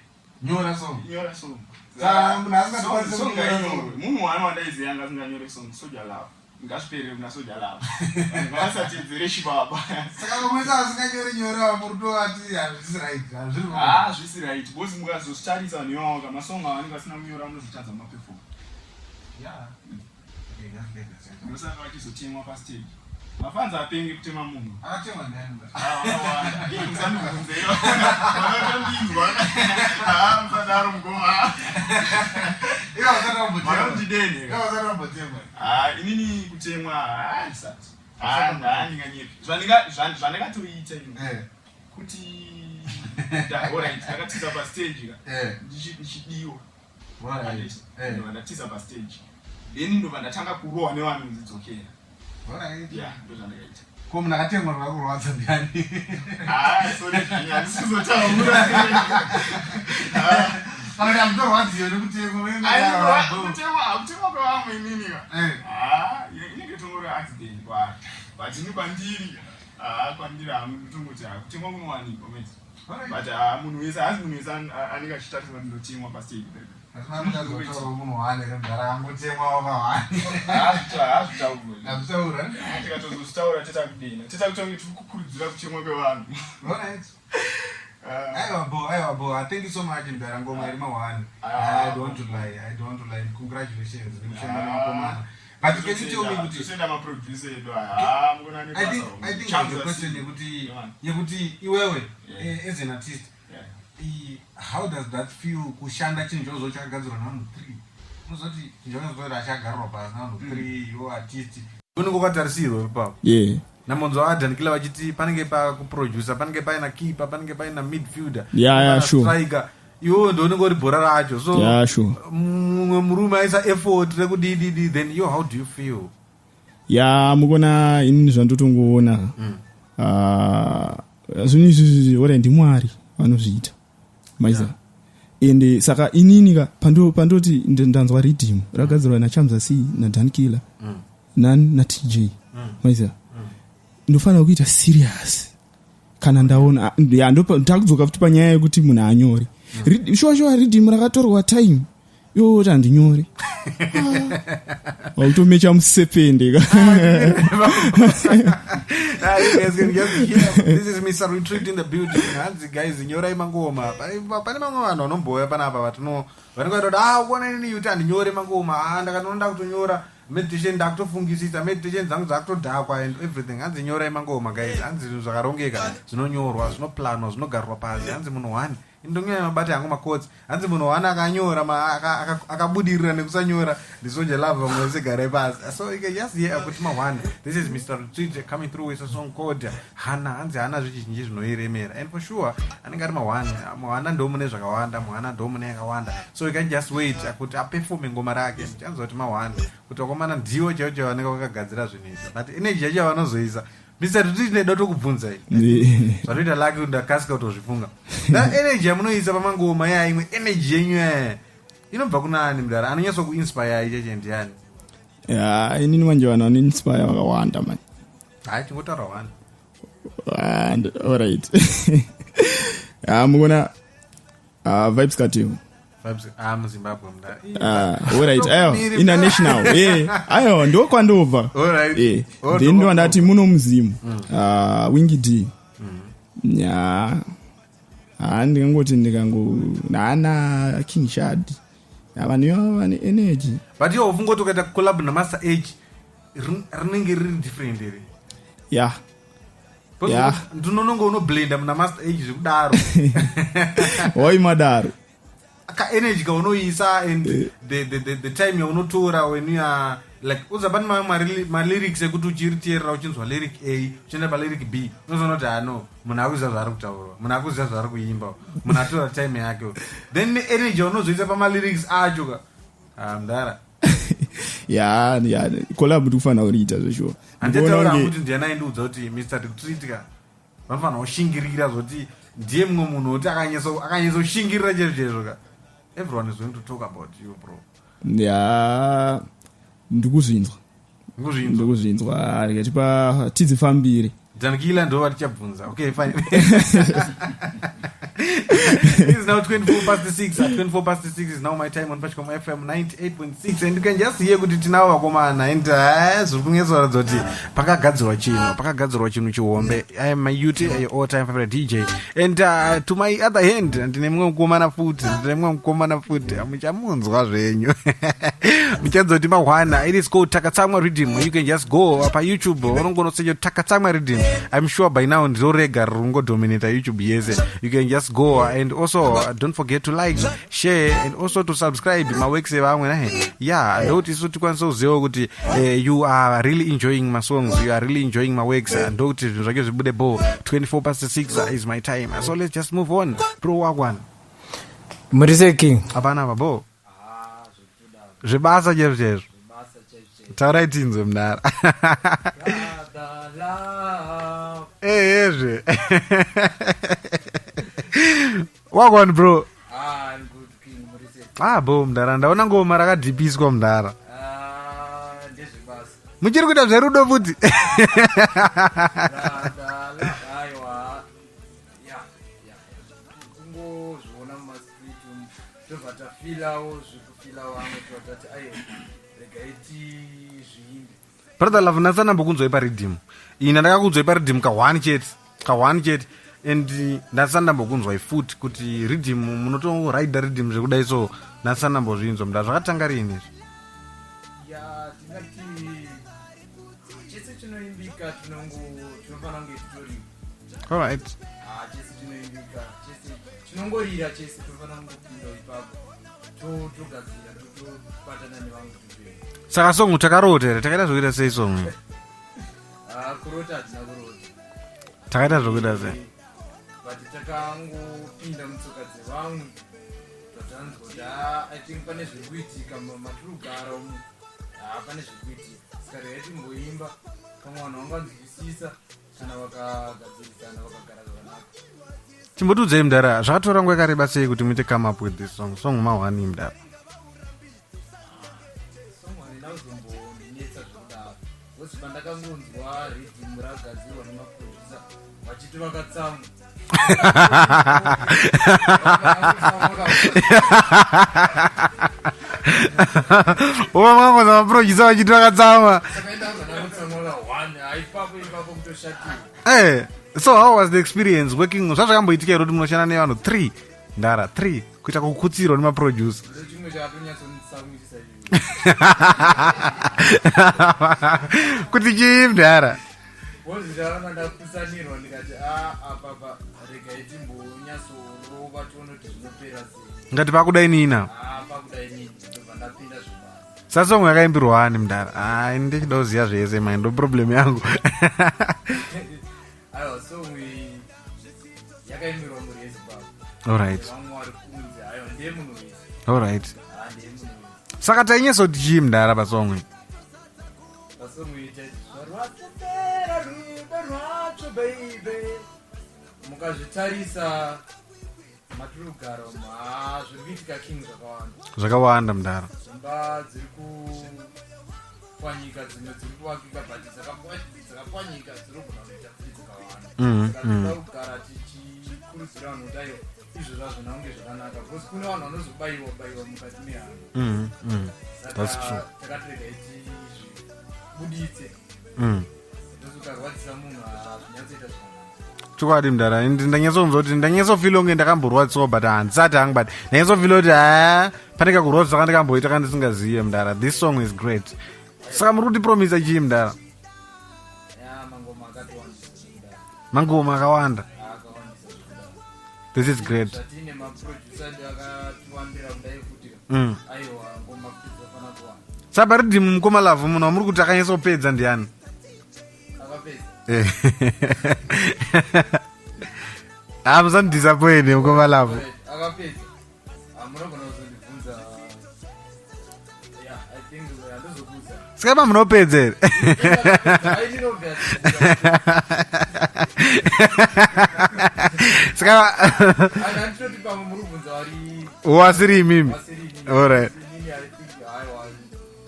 Nyora song. nyora song. Saka munhu asingatokwanisi Song kunyora ngainyorwe. Munhu wani wandaiziva anga asinganyore song, Soja Love. Ngazviperere kuna Soja Love. Vanhu vasatedzere chibaba. Saka vamwe vese vasinganyori nyore vamuri kutovati hazvisi right, hazviri wrong. Ah, zvisi right. Because mukazozvitarisa vanhu ivavo ka masong avanenge vasina kunyora vanozotadza maperform. Yeah. Okay, that's better. Ndosaka vachizotemwa pastage. Mafanzi apenge kutema munhu. Akatemwa ndiani? Ah, musandibvunze. Vanotondinzwa. Ah, musadaro mukoma. Ivo vasati vambotemwa. Vanondidene. Ivo vasati vambotemwa. Ah, inini kutemwa ah, ndisati. Ah, ndandinganyepi. Zvandinga zvandakatoita ini. Eh, Kuti alright, ndakatiza pastage ka. eh, Ndichidiwa. alright. Eh, Ndobva ndatiza pastage. Then ndobva ndatanga kurohwa nevanhu ndidzokera. alright. Yeah, ndozvandakaita. Ko munhu akatemwa rwakurwadza ndiani? Ah, sorry, handisi kuzotaura. Kana kuti hamutorwadziwe nekutemwa. Aiwa, kutemwa kwevamwe inini ka. Eh. Ah, inenge tongori accident kwaari. But ini kwandiri, ah, kwandiri hangu ndotongoti ah, kutemwa kunowanikwa mate. Alright. But ah, munhu wese, haasi munhu wese anenge achitarisa kuti ndotemwa pastage. Asi mamuchazotaura munhu wani here mudhara angotemwa wakahwani. Hazvitaurwe. Hazvitaura. Tikatozozvitaura teta kudena. Teta kutange tiri kukurudzira kuchemwa kwevanhu. Alright. Ah, Aiwa bo, aiwa bo. Thank you so much mudhara ngoma iri mahwani. Ah. I don't want to lie. I don't want to lie. Congratulations. Nekushanda nemakomana. But can you tell me kuti Totenda maproducer edu aya. Ah, mukona I nebasa think homwe. I think Chamza there's a question C. yekuti Yeah. yekuti iwewe Yeah. as an artist Yeah. how does that feel kushanda chinhu chacho chakagadzirwa nevanhu 3 unozoti chinhu chakazoti achagarirwa pasi nevanhu 3 iwe artist unenge wakatarisirwa ipapo Yeah. namonzo adankila vachiti panenge pakuproducer panenge paina keeper panenge paina midfielder Yeah, yeah, paina sure. striker iwewe ndo unenge uri bhora racho so Yeah, sure. mumwe murume aisa effort rekudididi then yo how do you feel Ya mukona inini zvandotongoona. Ah, zvinhu izvi ora ndimwari vanozviita. Maiza. Ende saka inini ka pandoti ndanzwa rhythm ragadzirwa naChamza C naDan Killer. Nani naTJ. Maiza. Ndofanira kuita serious. Kana ndaona ya ndakudzoka futi panyaya yekuti munhu anyore. Shuwa shuwa rhythm rakatorwa time. Iwo kuti handinyore. Wautomecha musepende ka. Ah, you guys can just hear. This is Mr. Retreat in the building. Hanzi guys, nyorai mangoma. Pane mamwe vanhu vanombouya panapa vatino vanenge vachitoti ah kuona inini yuti handinyore mangoma. Ah ndakanoda kutonyora meditation ndakutofungisisa meditation dzangu dzakutodhakwa and everything. Hanzi nyorai mangoma guys. Hanzi zvinhu zvakarongeka, zvinonyorwa, zvinoplanwa, zvinogarwa pasi. Hanzi munhu one indonyanya mabata yangu makotsi. Hanzi munhu one akanyora akabudirira nekusanyora ndiSoja Love vamwe vese garai pasi. So you can just hear kuti ma1. This is Mr. Retreat coming through with a song called Hana. Hanzi Hana zvizhinji zvinoiremera. And for sure anenge ari ma1. Muhana ndo mune zvakawanda, muhana ndo mune yakawanda. So you can just wait kuti aperforme ngoma rake. Tichanzwa kuti ma1 kuti vakomana ndiwo chaivo chaivo vanenge vakagadzira zvinhu izvi. But energy yacho yavanozoisa. Mr. Retreat ndinoda kutokubvunza iyi. Zvatoita lucky kuti ndakasika kutozvifunga. That energy yamunoisa pamangoma ya imwe energy yenyu yaya inobva kuna ani mudhara anonyatso kuinspire icheche ndiani? Ya, inini manje vanhu vanoinspire vakawanda manje. Hayi tingotaura one. Ah, alright. Ah, mukona ah, Vybz Kartel. Vybz ah muZimbabwe mudhara. Ah, alright. Ayo, international. Eh, ayo ndo kwandobva. Alright. Eh, Oh, then ndo ndo ndati muno muzimu. Ah, Winky D. Ya. Ah, ndingangoti ndikango nana King Shad. Vanhu ivava vane energy. But iwe ufunga kuti ukaita collab naMaster H rinenge riri different here? Yeah. Yeah. Ndinononge unoblenda muna Master Age zvekudaro. Waimadaro. Kaenergy kaunoisa and the time yaunotora when you are like, uza pane mamwe malyrics ekuti uchiriteerera, uchinzwa lyric A, uchienda palyric B, unozoona kuti ano munhu akuziva zvaari kutaura, munhu akuziva zvaari kuimba, munhu atora time yake. Then neenergy yaunozoisa pamalyrics acho ka, ah, mudhara. Ya, collab tikufanira kuriita zveshuwa. Handitaura kuti ndiani aindiudza kuti Mr Retreat ka vanofanira kushingirira, zvokuti ndiye mumwe munhu wekuti akanyatsoshingirira chaizvo chaizvo ka. Everyone is going to talk about you, bro. Ya, ndikuzvinzwa. Nguzvinzwa. Ndikuzvinzwa, rikatipa tidzifambire. Dankila ndo vatichabvunza. Okay, fine. It's now 24 past 6. At 24 past 6 is now my time on Pachikomo FM 98.6, and you can just hear kuti tinavo vakomana and zviri kunyatsoratidza kuti pakagadzirwa chinhu, pakagadzirwa chinhu chihombe. I am my ut, your all time favorite DJ, and to my other hand ndine mumwe mukomana futi, ndine mumwe mukomana futi, muchamunzwa zvenyu, muchanzoti mahwana. It is called Takatsamwa Riddim. You can just go paYouTube, unongonosearcha Takatsamwa Riddim. I'm sure by now ndizorega riri kungodominata YouTube yese. You can just go and also don't forget to like, share and also to subscribe maworks evamwe nahe. Yeah, ndokuti isu tikwanise kuzivawo kuti you are really enjoying masongs, you are really enjoying maworks, ndokuti zvinhu zvake zvibude bo. 24 past 6 is my time, so let's just move on, bro. Wagwan? Murise, King. Hapana apa bo, zvebasa chaizvo chaizvo. Taurai tinzwe, mudara. Ehezve, wagwan, bro? Ah, bo mudara, ndaona ngoma rakadhipiswa, mudara. Muchiri kuita zverudo futi? Aiwa, ya, kungozviona mumastreet umu, tobva tafilawo zvekufila vamwe, tobva tati aiwa, regai tizviimbe. Brother Love, ndasana pariddim ina, ndakakunzwai pariddim ka1 chete, ka1 chete, and ndasana ndambokunzwai futi kuti riddim munotoraidha riddim zvekudai, so ndasana ndambozvinzwa mnda. Zvakatanga rini izvi? Ya, tingati chese chinoimbika tinofanira kunge titoripo. Ah, chese chinoimbika, chese chinongorira, chese tinofanira kungopinda ipapo, togadzira, totobatana nevamwe, totoenda. Saka song takarota here? Takaita zvokuita sei song iyi? Ah, kurota hatina kurota. Takaita zvokuita sei? But takangopinda mutsoka dzevamwe, tatanzwa kuti ah, I think pane zviri kuitika matiri kugara umu. Ah, pane zviri kuitika, saka regai timboimba, pamwe vanhu vanganzwisisa kana vakagadzirisana, vakagara zvakanaka. Chimbotiudzai mudhara, zvakatora nguva yakareba sei kuti muite come up with this song? Song mahwani, mudhara. Song harina kuzombondinetsa zvekudaro, because pandakangonzwa riddim ragadzirwa nemaproducer vachiti vakatsamwa. Uva mwangoza maproducer vachiti vakatsamwa. Saka indabva ndangotsamwa ka1, haipapo ipapo kutoshatirwa. So how was the experience working? Zvazvakamboitika here kuti munoshanda nevanhu 3 ndara 3, kuita kukutsirwa nemaproducer? Ndo chimwe chakatonyatsomitsamwisa iyoyo. Kuti chii, mudhara? Because ndakanga ndakutsanirwa, ndikati a apapa regai timbonyatsorova, tione kuti zvinopera sei. Ngati pakudai nina. A, pakudai nini, ndobva ndapinda zvebasa. Sasong yakaimbirwa ani, mudhara? Ai, ndichida kuziva zvese mai, ndo problem yangu. Aiwa, song iyi yakaimbirwa mhuri yeZimbabwe. Vamwe vari kunze, aiwa, ndiye munhu wese. Ah, ndiye munhu wese. Saka tainyesoti chii, mudhara, pasong iyi? Pasong iyi taiti zvarwatopera rudo rwacho, baby. Mukazvitarisa matiri kugara umu, ha, zviri kuitika, King, zvakawanda. Zvakawanda, mudhara. Dzimba dziri kupwanyika, dzimwe dziri kuvakika, but dzakapwanyika dzinogona kuita futi dzakawanda. Saka tinoda kugara tichikurudzira vanhu kuti aiwa, izvo zvazvona kunge zvakanaka, because kune vanhu vanozobayiwa bayiwa mukati mehana. Saka That's true. takati regai tizvibuditse. Ndozokarwadzisa munhu, hazvinyatsoita zvakanaka. Chokwadi, mudhara, ndanyatsonzwa kuti ndanyatsofila kunge ndakamborwadziwa, but handisati hangu, but ndanyatsofila kuti ha, pane kakurwadzisa kandikamboita kandisingazive. Mudhara, this song is great. Saka muri kutipromisa chii, mudhara? Ya, mangoma akatowandisa zvekudaro. Mangoma akawanda. Akawandisa zvekudaro. This is great. Zvatine maproducer edu akatiwandira kudai futi. Aiwa, ngoma futi dzinofana kuwanda. Saka riddim, mukoma Lavhu, munhu wamuri kuti akanyatsopedza ndiani? Akapedza. Ha, musandidisappointe, mukoma Lavhu. Alright, akapedza. Ah, munogona kuzondibvunza. Yeah, I think handizokuudza. Saka pa munopedza here? Ai, ndinobva. Saka Handinoti pamwe muri kubvunza vari wasiri imimi. Vasiri inini. Alright. Inini, I think, aiwa,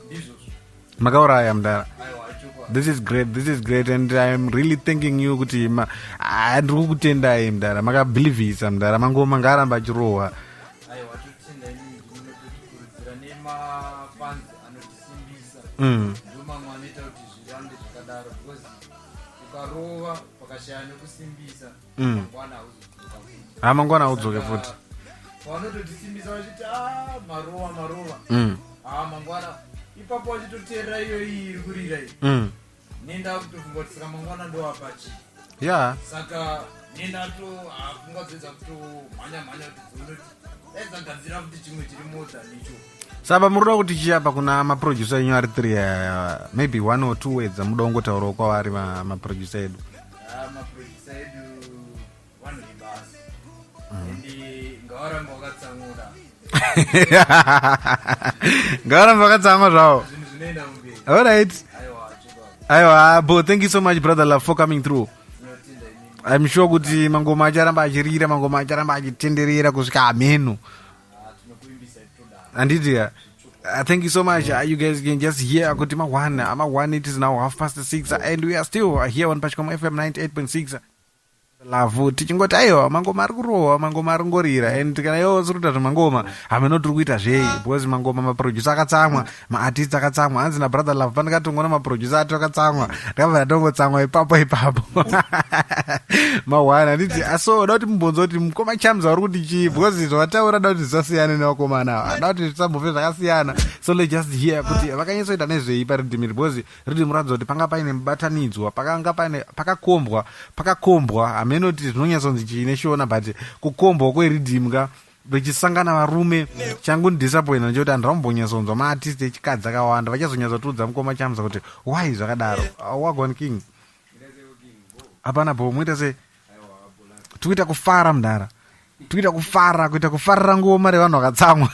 ndizvozvo. Makauraya, mudara. Aiwa, chokwadi. This is great, this is great, and I'm really thanking you kuti ndiri kukutendai, mudara, makabhilivhisa, mudara. Mangoma ngaaramba achirohwa. Aiwa, totenda inini, ndinototikurudzira nemafans anotisimbisa. Ndo mamwe anoita kuti zvirambe zvakadaro, because ukarova pakashaya nekusimbisa, mangwana hauzodzoka futi. Ha, mangwana haudzoke Saka, futi. pavanototisimbisa vachiti, a, marova, marova. A, mangwana ipapo vachitoteerera iyo iyi iri kurira iyi, nenda kutofunga kuti saka mangwana ndowapa chii? Saka nendato pfungwa dzoedza kutomhanya mhanya kuti dzione kuti dai dzagadzira futi chimwe chiri more than icho. Saka muri kuda kuti chiapa kuna maproducer enyu ari three aya, maybe one or two words amuda kungotaurawo kwavari maproducer edu? Ah, maproducer edu vanhu vebasa, ende ngavaramba vakatsamura. Ngavaramba vakatsamwa zvavo. Zvinhu zvinoenda mumberi. Alright. Aiwa, chokwadi. Aiwa, bo, thank you so much, Brother Love, for coming through. Tinotenda inini. I'm sure kuti mangoma acharamba achirira, mangoma acharamba achitenderera kusvika hameno. Ah, tinokuimbisa todaro. Handiti ya? Thank you so much. You guys can just hear kuti ma1 ama1. It is now 6:30 and we are still here on Pachikomo FM 98.6. Lavhu, tichingoti aiwa, mangoma ari kurohwa, mangoma ari ngorira, and kana iwo siri kuita zvemangoma, hameno tiri kuita zvei, because mangoma, maproducer akatsamwa, maartist akatsamwa. Hanzi naBrother Love, pandikatongoona maproducer ato akatsamwa, ndakabva ndatongotsamwa ipapo ipapo. Ma1, handiti? So da kuti mubvunzo kuti mukoma Chamza uri kuti chii, because zvavataura da kuti zvisasiyane nevakomana ava, da kuti zvisambofe zvakasiyana. So let's just hear kuti vakanyatsoita nezvei pariddim iri, because riddim ratidza kuti panga paine mubatanidzwa, pakanga paine pakakombwa, pakakombwa, hameno kuti zvinonyatsonzi chii neShona, but kukombwa kweriddim ka, richisangana varume. Changu ndidisappointa ndechekuti handira kumbonyatsonzwa maartist echikadzi akawanda. Vachazonyatsotiudza mukoma Chamza kuti why zvakadaro. Wagwan, king? Hapana bo, muita sei? Tikuita kufara, mudhara, tikuita kufara, kuita kufarira ngoma revanhu vakatsamwa.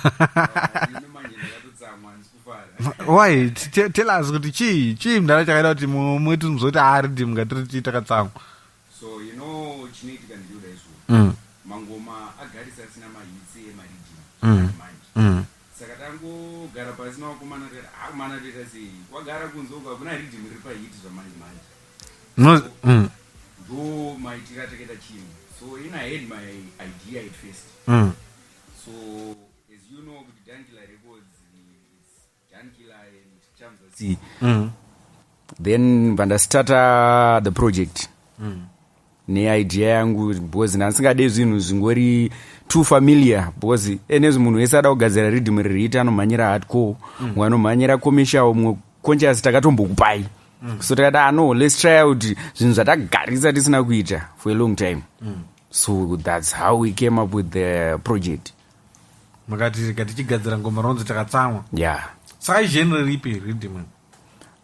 Why? Tell us kuti chii, chii, mudhara, chakaita kuti muiti muzoti a riddim ngatiriti takatsamwa? So you know, chinoitika ndikuda izvo, mangoma agarisa asina mahits emariddim manje. Saka tangogara pasi navakomana tikati, akomana, toita sei? Wagara kunze uko hakuna riddim riri pahit zvamanje manje. No, Ndo maitiro atakaita chinhu. So in I had my idea at first. So as you know kuti Dankiller Records is Dankiller and Chamza C. Then vandastarta the project neidea yangu, because ndandisingade zvinhu zvingori too familiar, because enezvi munhu wese ada kugadzira riddim ririita anomhanyira hardcore, mumwe anomhanyira commercial, mumwe conscious. Takatombokupai. So takati, ah no, let's try out zvinhu zvatagarisa tisina kuita for a long time. So that's how we came up with the project. Makati tichigadzira ngoma ronzi Takatsamwa. Yeah. Saka igenre ripi riddim?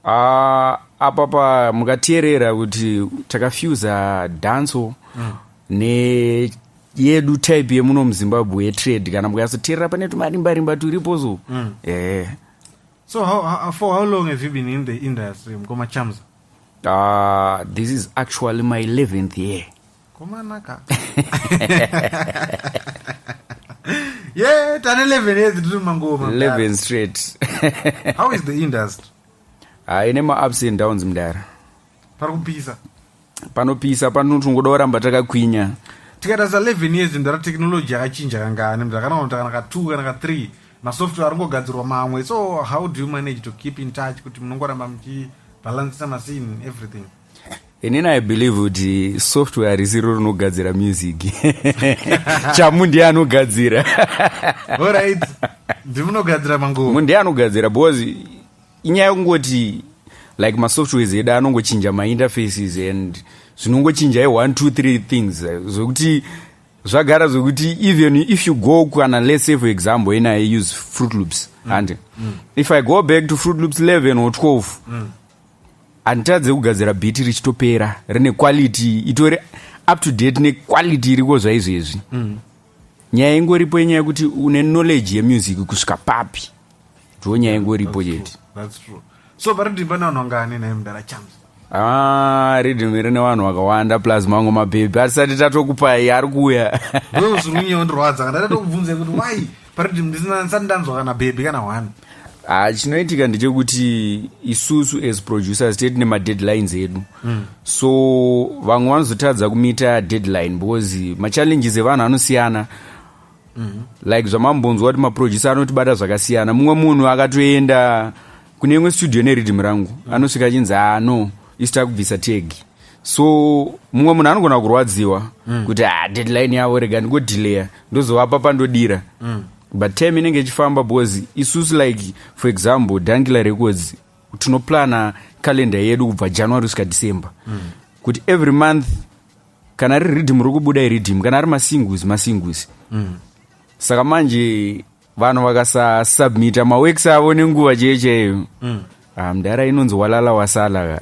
Apa pa mukateerera kuti takafusa dancehall ne yedu type yemuno muZimbabwe yetrade. Kana mukanyatsoteerera, pane tumarimbarimba turipo so. So for how long have you been in the industry, mukoma Chamza? This is actually my 11th year. Komanaka ye, tane 11 years tiri mangoma. 11 straight. How is the industry? Ine ma-ups and downs, mudara. Pari kupisa. Panopisa, panotongoda kuramba takakwinya. Tikatarisa 11 years, mudara, technology yakachinja kangani, mudara? Kana kuti kana ka2 kana ka3, masoftware ari ngogadzirwa mamwe. So how do you manage to keep in touch kuti munongoramba muchibalancisa mascene, everything? Inini I believe kuti software risiro rinogadzira music, Chamu ndiye anogadzira. Alright, ndimunogadzira mangoma. Munhu ndiye anogadzira, because inyaya yekungoti Like masoftwares edu anongochinja mainterfaces and zvinongochinja i1 2 3 things, zvekuti zvagara zvekuti even if you go kana, let's say for example, in I use Fruit Loops and if I go back to Fruit Loops 11 or 12, handitadze kugadzira beat richitopera rine quality itori up to date nequality iriko zvaizvezvi. Nyaya ingoripo inyaya yekuti une knowledge yemusic kusvika papi, ndo nyaya ingoripo chete. That's true. So pariddim pane vanhu vangani naye, mudara Chams? Ah, riddim rine vanhu vakawanda, plus mamwe mabhebhi atisati tatokupai ari kuuya. Ndo zviri kunyondirwadza kana ndatokubvunza kuti why pariddim ndisina, ndisati ndanzwa kana bhebhi kana one. Ah, chinoitika ndechekuti isusu as producers tete nemadeadlines edu. So vamwe vanozotadza kumita deadline because machallenges evanhu anosiyana. Like zvamambonzwa kuti maproducer anotibata zvakasiyana. Mumwe munhu akatoenda kune imwe studio neriddim rangu, anosvika achinzi, "Ah, no, isu takubvisa tag." So mumwe munhu anogona kurwadziwa kuti, "Ah, deadline yavo, rega ndingodhileya, ndozovapa pandodira." But time inenge ichifamba because isusu, like for example, Dankila Records, tinoplana calendar yedu kubva January kusvika December, kuti every month kana riri riddim riri kubuda iriddim, kana ari masingles, masingles. Saka manje vanhu vakasasubmita maworks avo nenguva chaiyo chaiyo, ah, mudhara, inonzi walala wasala.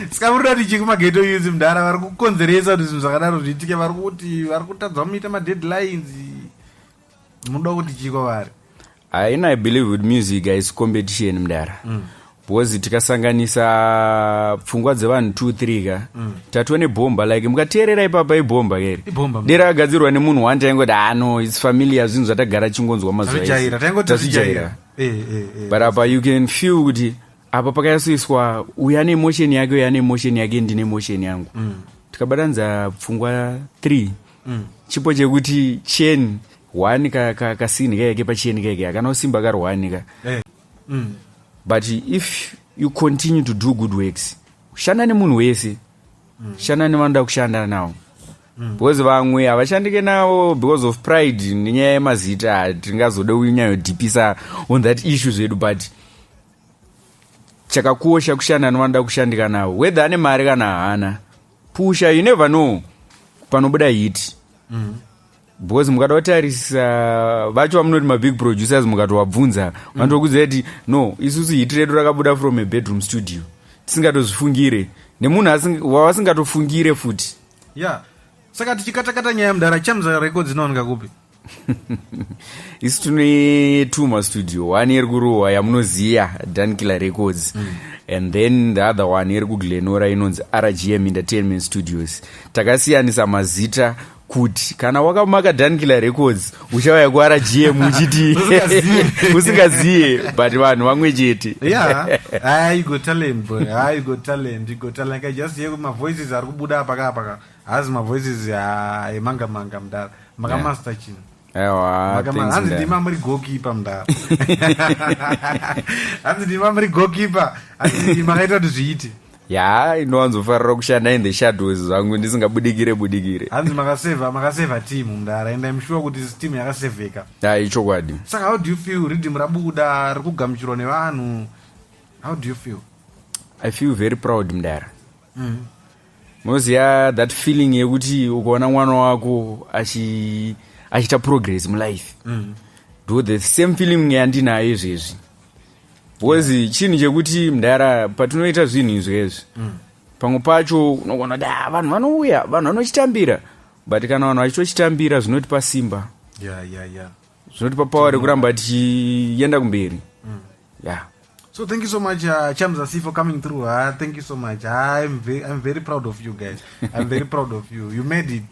Saka muri kuti chii kumaghetto youth, mudhara, vari kukonzeresa kuti zvinhu zvakadaro zviitike, vari kuti vari kutadza muita madeadlines? Munoda kuti chii kwavari? Haina, I believe with music haisi competition, mudara, because tikasanganisa pfungwa dzevanhu 2 3 ka, tatova nebhomba. Like mukateerera ipapa, ibhomba kere. Ibhomba. Dera akagadzirwa nemunhu one, taingoti, "Ah, no, it's familiar," zvinhu zvatagara chingonzwa mazuva ese. Tazvijaira, taingoti tazvijaira. Eh. But apa you can feel kuti apa pakanyatsoiswa, uyu ane emotion yake, uyu ane emotion yake, ndine emotion yangu. Tikabatanidza pfungwa 3, chipo chekuti chain one kasini kaike pachain kaike hakana usimba kari one ka. But if you continue to do good works, shanda nemunhu wese, shanda nevanoda kushanda navo, because vamwe havashandike navo because of pride nenyaya yemazita. Tingazode kunyanyodhipisa on that issue zvedu, but chakakosha kushanda nevanoda kushandika navo, whether ane mari kana haana. Pusha, you never know panobuda hit, because mukada kutarisisa vacho vamunoti mabig producers, mukatovabvunza, vanotokudzai kuti, "No, isusu hit redu rakabuda from a bedroom studio, tisingatozvifungire, nemunhu wavasingatofungire futi." Ya, saka tichikatakata nyaya, mudara Chamza Records inowanika kupi? Isu tine two mastudio. One iri kuRuwa yamunoziya, Dankiller Records, and then the other one iri kuGlenora, inonzi RGM Entertainment Studios. Takasiyanisa mazita kuti kana wakamaka Dankiller Records uchauya kuRGM uchiti usingaziye, but vanhu vamwe chete. Yeah, ah, you got talent, boy. Ah, you got talent, you got talent. I just hear mavoices ari kubuda apa apa, haazi mavoices, ah, emanga manga, mudara. Makamaster chinhu. Aiwa. Thanks, Hanzi mudara. ndima muri goalkeeper, mudara. Hanzi ndima muri goalkeeper. Hanzi makaita kuti zviite. Ya, inowanzofarira kushanda in the shadows zvangu, ndisingabudikire budikire. Hanzi makasevha, makasevha team, mudara, and I'm sure kuti team yakasevheka. Ya, ichokwadi. Saka how do you feel riddim rabuda, riri kugamuchirwa nevanhu? How do you feel? I feel very proud, mudara. Munoziva that feeling yekuti ukaona mwana wako achiita progress mulife? Ndo the same feeling yandinayo izvezvi, because chinhu chekuti, mudara, patinoita zvinhu izvezvi, pamwe pacho unogona kuti, "Ah, vanhu vanouya, vanhu vanochitambira," but kana vanhu vachitochitambira zvinotipa simba, zvinotipa power rekuramba tichienda kumberi, yeah. So thank you so much, Chamza C, for coming through. Thank you so much. I'm very proud of you guys. I'm very proud of you. You made it.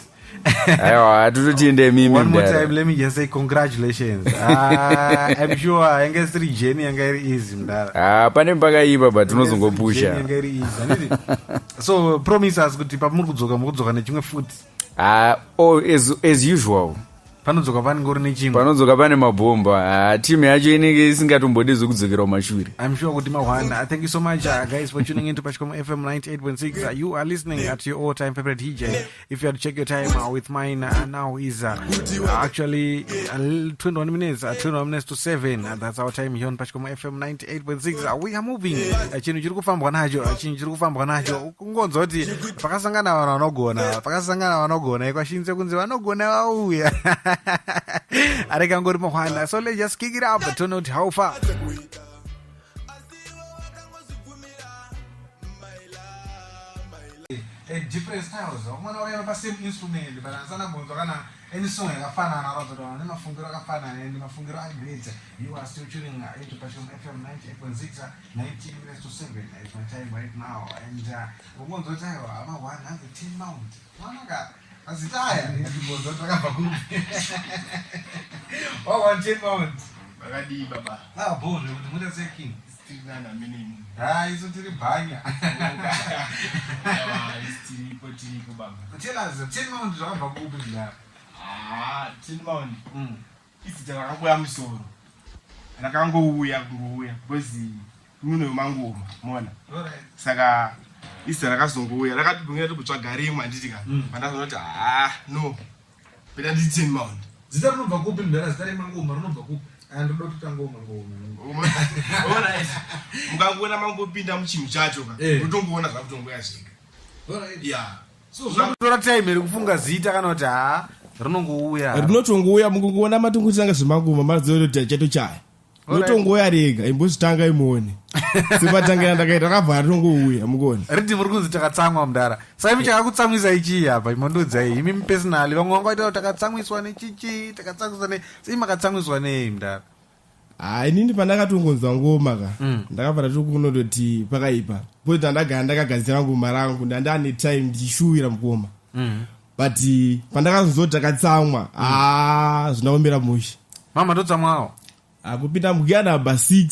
Aiwa, tototiende mimi. One more Mudara. time, let me just say congratulations. I'm sure yanga isiri journey yanga iri easy, mudara. Ah, pane pakaipa, but Journey tinozongopusha. yanga iri easy. Handiti? So promise us kuti pamuri kudzoka, muri kudzoka nechimwe futi. Ah, oh, as usual. Panodzoka panenge uri nechimwe. Panodzoka pane mabhomba. Ah, timu yacho inenge isingatombodi zvekudzokera kumashure. I'm sure kuti mahwana. Thank you so much, guys, for tuning in to Pachikomo FM 98.6. You are listening at your all-time favorite DJ. If you had to check your time with mine now is actually 21 minutes, 21 minutes to 7. That's our time here on Pachikomo FM 98.6. We are moving. Chinhu chiri kufambwa nacho, chinhu chiri kufambwa nacho. Kungonzwa kuti pakasangana vanhu vanogona, pakasangana vanogona, ikwashinze kunzi vanogona vauya. Areka ngori mahwana. So let's just kick it up to note how far. Different styles, vamwe vauya pasame instrument, but asana kunzwa kana any song yakafanana, ratidza kuti vane mafungiro akafanana and mafungiro agreat. You are still tuning into Pachikomo FM 98.6. 19 minutes to 7 is my time right now, and ungonzwa kuti aiwa, ama one hanzi 10 mount wanaka mazita aya, ndingonzwa kuti rakabva kupi. Wa 10 mount. Vakadii, baba? Ah, bho zvekuti muita seking. Tirinana minini. Ha, isu tiri bhanya. Tiripo, tiripo, baba. Tell us, 10 mount zvakabva kupi kudaro? Ah, 10 mount izita rakangoya musoro, rakangouya kungouya because munhu wemangoma mona. Saka izita rakazongouya rakatibvungira tikutsvaga rimwe, handiti ka? Pandazoona kuti ha, no, peta nditi 10 mount. Zita rinobva kupi, mudhara? Zita remangoma rinobva kupi? Andoda kutoita ngoma ngoma. Ona, mukangoona mangopinda muchinhu chacho ka, unotongoona zvakutongoya zvega. Ya. So zvinotora time here kufunga zita, kana kuti ha, rinongouya? Rinotongouya. Mukungoona matongotanga zvemangoma, maziva chato chaya rinotongouya rega. Imbozvitanga imuone sepatangira ndakaita, rakabva ratongouya, mukuona. Riti muri kunzi takatsamwa, mudhara. Saka imi chakakutsamwisa ichii apa? Imondodzai imi personally. Vamwe vanga vaita kuti takatsamwiswa nechichi, takatsamwiswa ne sei, makatsamwiswa nei, mudhara? Ha, inini pandakatongonzwa ngoma ka, ndakabva ndatokunototi pakaipa, because ndandagara ndakagadzira ngoma rangu, ndandane time ndichishuwira mukoma. But pandakazonzwa kuti takatsamwa, ha, zvinaomera mushe. Mama totsamwawo. Akupinda mbuya namba 6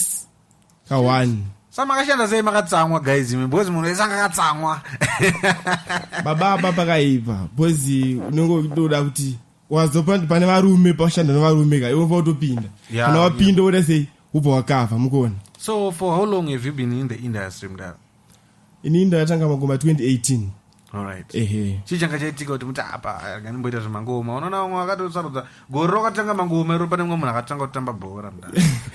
ka1. Sa makashanda sei makatsamwa, guys, imi? Because munhu wese anga akatsamwa. Baba, apa pakaipa because unenge utoda kuti wazopa pane varume, pashanda nevarume ka, iwe utopinda. Kana wapinda woda sei, ubva wakafa, mukuona. So for how long have you been in the industry, mudhara? Inini ndakatanga mangoma 2018. Alright. Ehe. Chii changa chaitika kuti muti apa ngandimboita zvemangoma? Unoona vamwe vakatosarudza gore rakatanga mangoma iro. Pane mumwe munhu akatanga kutamba bhora, mudhara.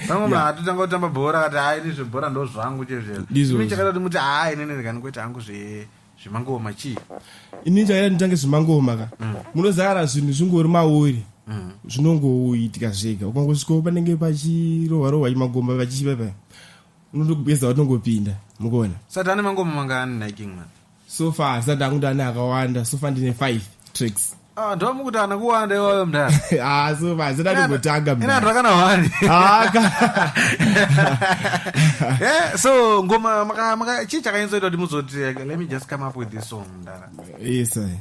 Pane mumwe munhu akatotanga kutamba bhora, akati hai, ini zvebhora ndo zvangu chezvezvo. Ndizvozvo. Imi chakaita kuti muti hai, inini ndikandingoita hangu zvemangoma chii? Inini chakaita nditange zvemangoma ka, munoziva kana zvinhu zvingori mauri, zvinongoitika zvega. Ukangosvikawo panenge pachirohwa rohwa chimagomba pachichipa pa, unotogeza watongopinda, mukuona. Sati ane mangoma mangani, Niking man? So far asati angu ndane akawanda. So far ndine 5 tracks. Ah, ndo mukuti ana kuwanda iwayo, mudhara. Ah, so far asati andingotanga. Ina anhu akana one. Ah, So ngoma chii chakanyatsoita kuti muzoti, "Let me just come up with this song," mudhara? Yes, I.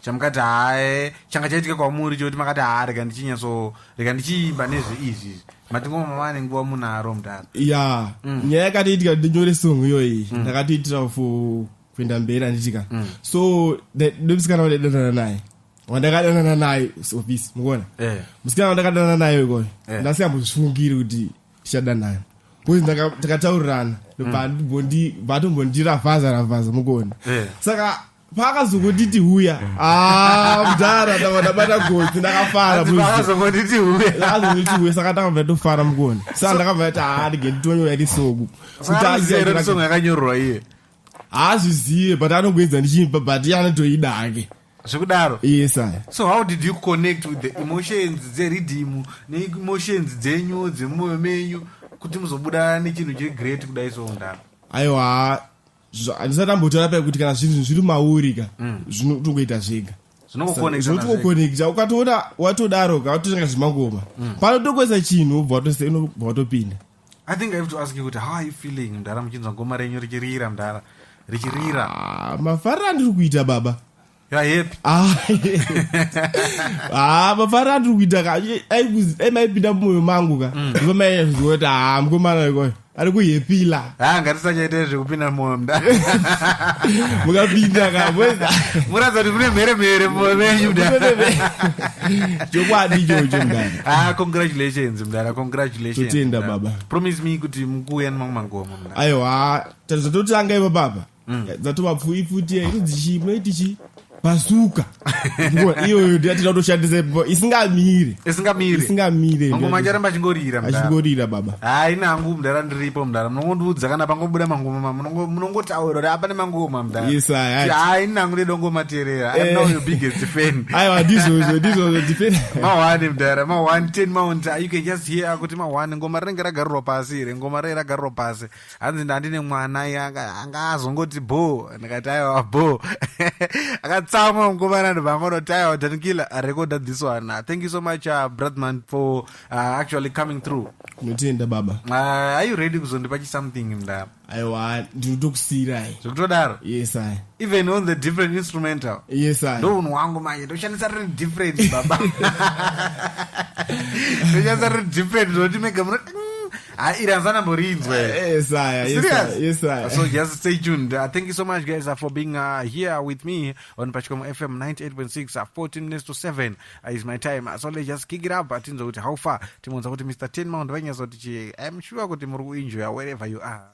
Chamukati hae, changa chaitika kwamuri chokuti makati ha, rega ndichinyatso, rega ndichiimba nezveizvi? Mati ngoma mava nenguva munaro, mudhara. Ya, nyaya yakatoitika kuti ndinyore song iyoyi, ndakatoitira for kuenda mberi, handitika? So nemusikana wandaidanana naye, wandakadanana naye office, mukuona. Musikana wandakadanana naye ikoyo, ndasingambozvifungiri kuti tichadanana because takataurirana, vatombondiravhaza ravhaza, mukuona. Saka paakazongonditi huya, ah, mudhara, ndabva ndabata gotsi, ndakafara. Paakazongonditi huya. Akazongonditi huya, saka ndakabva ndofara, mukuona. Saka ndakabva ndati ha, ndige nditonyora risong. Saka song yakanyorwa iye? Haazvizive, but anongoedza ndichiimba, but iye anotoida hake. Zvekudaro? Yes, aya. So how did you connect with the emotions dzeriddim neemotions dzenyu dzemumwoyo menyu kuti muzobuda nechinhu chegreat kudai so, mudhara? Aiwa, handisati ambotaura pai kuti kana zvinhu zviri mauri ka, zvinotongoita zvega. Zvinongokonectana. Zvinotongokonekta. Ukatoona watodaro ka, watotanga zvemangoma, panotokoesa chinhu, wobva unobva watopinda. I think I have to ask you kuti how are you feeling, mudhara, muchinzwa ngoma renyu richirira, mudhara, richirira? Ah, mafariro andiri kuita, baba. You are happy? Ah, ah, mafariro andiri kuita ka, ai maipinda mumwoyo mangu ka, ndipo maiziva kuti ha, mukomana ikoyo. Ari kuhepila. Ha, ngatisachaita zvekupinda mumwoyo mudara. Mukapinda ka muratidza kuti mune mhere mhere mumwoyo menyu mudara. Chokwadi ichocho mudara. Ah, congratulations mudara, congratulations. Totenda, mudara. baba. Promise me kuti mukuuya nemamwe mangoma mudara. Aiwa, tazvatotanga ipa papa. Dzatova pfui pfuti inonzi chii, munoiti chii? Basuka. Iyoyo ndiyatida kutoshandisa ipapo isingamire. Isingamire. Isingamire. Mangoma acharamba achingorira mudara. Achingorira baba. Hayi nangu mudara ndiripo mudara. Munongondiudza kana pangobuda mangoma munongotaura kuti apa nemangoma mudara. Yes, ayi. Hayi nangu ndidongomateerera. I'm now your biggest fan. Aiwa, ndizvozvo, ndizvozvo defend. Mahwani mudara, mahwani 10 mount. You can just hear kuti mahwani ngoma rinenge ragarirwa pasi here, ngoma rei ragarirwa pasi. Hanzi ndandine mwana anga azongoti bo, ndikati aiwa bo. Akatsamwa mukomana ndobva angonoti aiwa Dankila record this one. Thank you so much Bradman for actually coming through. Tinotenda baba. Are you ready kuzondipa chi something mudara? Aiwa, ndinotokusiyirai. Zvekutodaro? Yes, I. Even on the different instrumental. Yes, I. Ndo unhu wangu manje, ndoshandisa riri different baba. Ndoshandisa riri different zvekuti mega munoti ha, iri handisana Yes, I. Yes, Serious? I. Yes, I. So just stay tuned. Thank you so much, guys, for being here with me on Pachikomo FM 98.6. 14 minutes to 7 is my time. So let's just kick it up. Tinzo kuti how far? Timonza kuti Mr. Ten Mount vanyatso kuti chi. I'm sure kuti muri kuenjoy wherever you are.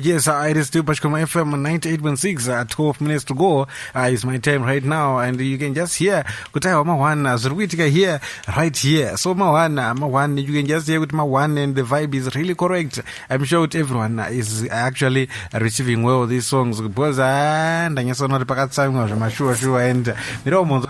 Yes, it is still Pachikomo FM 98.6, 12 minutes to go. It's my time right now, and you can just hear kuti aiwa mahwana zviri kuitika here, right here. So mahwana, mahwana, you can just hear kuti mahwana, and the vibe is really correct. I'm sure that everyone is actually receiving well these songs because ndanyatsoona kuti pakatsamwa zvemashuwa shuwa and miromo.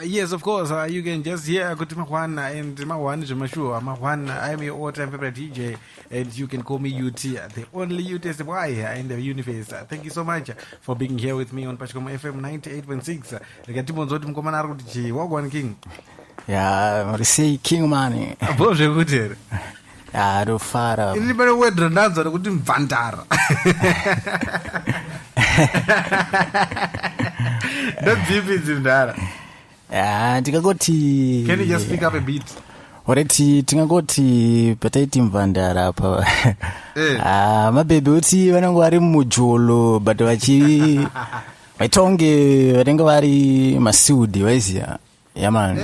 Yes, of course, you can just hear kuti mahwana and mahwana zvemashuwa mahwana. I'm your all-time favorite DJ, and you can call me UT, the only UTSY in the universe. Thank you so much for being here with me on Pachikomo FM 98.6. Rega timbonzwa kuti mukomana ari kuti chii. Wagwan King. Ya, muri sei King man? Bo zvekuti here? Ya, ndofara. Ini pane word randanzwa rekuti mvandara. Ndodzipi idzi mdara? Ya, ndingangoti Can you just pick up a bit? Alright, tingangoti pataiti mvandara apa. Ah, mabhebhi kuti vanenge vari mujolo but vachi vaita kunge vanenge vari masiudi vaiziya. Yeah, man.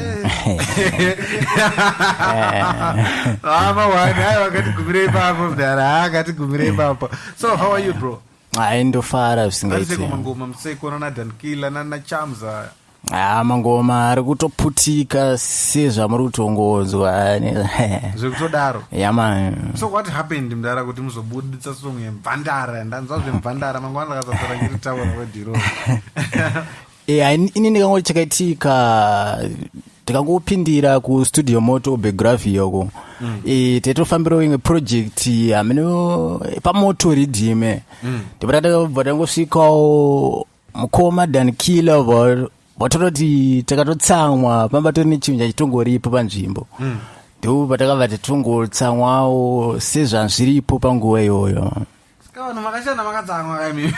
Ah, mahwani, aiwa, ngatigumire ipapo mdara, ah, ngatigumire ipapo. So how are you, bro? Ai, ndofara zvisingaiti. Ariseko mangoma museko nana Dankila nana Chamza. Ah, mangoma ari kutoputika sezvamuri kutongonzwa. Zvekutodaro. Yeah, man. So what happened mdara kuti muzobuditsa song yemvandara? Ndanzwa zvemvandara mangwana ndakazosara ndichitaura wedhiro. Yeah, ini ndikangoti chakaitika tikangopindira kustudio moto begraphy yoko. Taitofambirawo imwe project hamene pamoto ridhime. Ndipo takabva tangosvikawo mukoma Dankila vatototi takatotsamwa pamba tori nechinhu chachitongoripo panzvimbo. Ndo patakabva tatongotsamwawo sezvazviripo panguva iyoyo. Saka vanhu makashanda makatsamwa kaimi.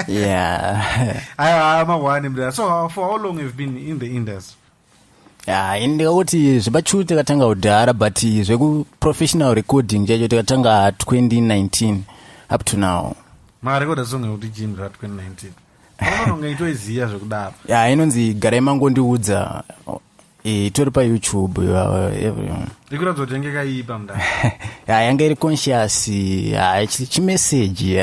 Yeah. Aiwa, mahwani mdara. So for how long you've been in the industry? Ya, ini ndikakuti zvepachu takatanga kudhara, but zvekuprofessional recording chacho takatanga 2019 up to now. Makarekoda song yekuti chii mdara 2019? Unononga itoiziya zvekudaro. Ya, inonzi Garai Mangondiudza. Itori paYouTube Ikuratidza kuti yange kaipa, mdara. Ya, yanga iri conscious, ya, chimeseji.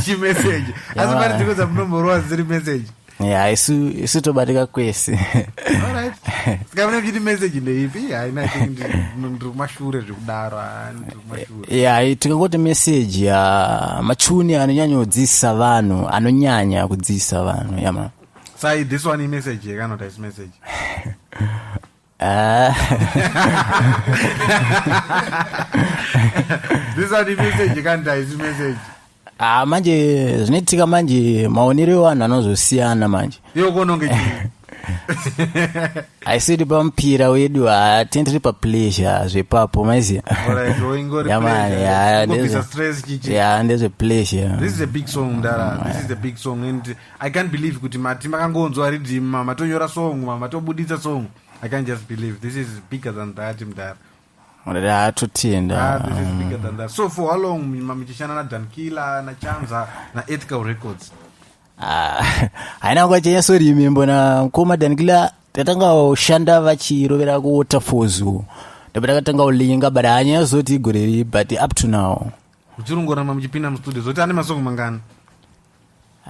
Chimeseji, asi pane dzimwe dzamunomborova dziri message? Ya, isu tobatika kwese. Alright, saka mune muchiti message ndeipi? Haina, ndiri kumashure zvekudaro. Ndiri kumashure. Ya, tikangoti message ya machuni anonyanyodzidzisa vanhu, anonyanya kudzidzisa vanhu, yama. Sai this one imessage yekanoti haisi message? Ah. This one imessage yekanoti haisi message? Ah, manje zvinoitika manje, maonero evanhu anozosiyana manje. Iwo kononge chii? Haisiri pamupira wedu, hatini tiri papleasure zvepapo, maiziya. Alright, ingori Yeah, man, pleasure. yeah, Ingobvisa stress chichi. Ya, ndezvepleasure. This is a big song, mdara. This is a big song and I can't believe kuti mati makangonzwa riddim, matonyora song, matobuditsa song. I can't just believe. This is bigger than that, mdara. Atotenda. Ah, this is bigger than that. So for how long muchishanda naDankila, naChanza, naEthical Records? Ah, haina nguva chanyatsorimembo namukoma Dankila. Takatanga kushanda vachirovera kuWaterfalls, ndobva takatanga kulinga, but hanyanyazoti igore ri, but up to now. Muchirongoramba muchipinda mustudio, zoti ane masong mangani?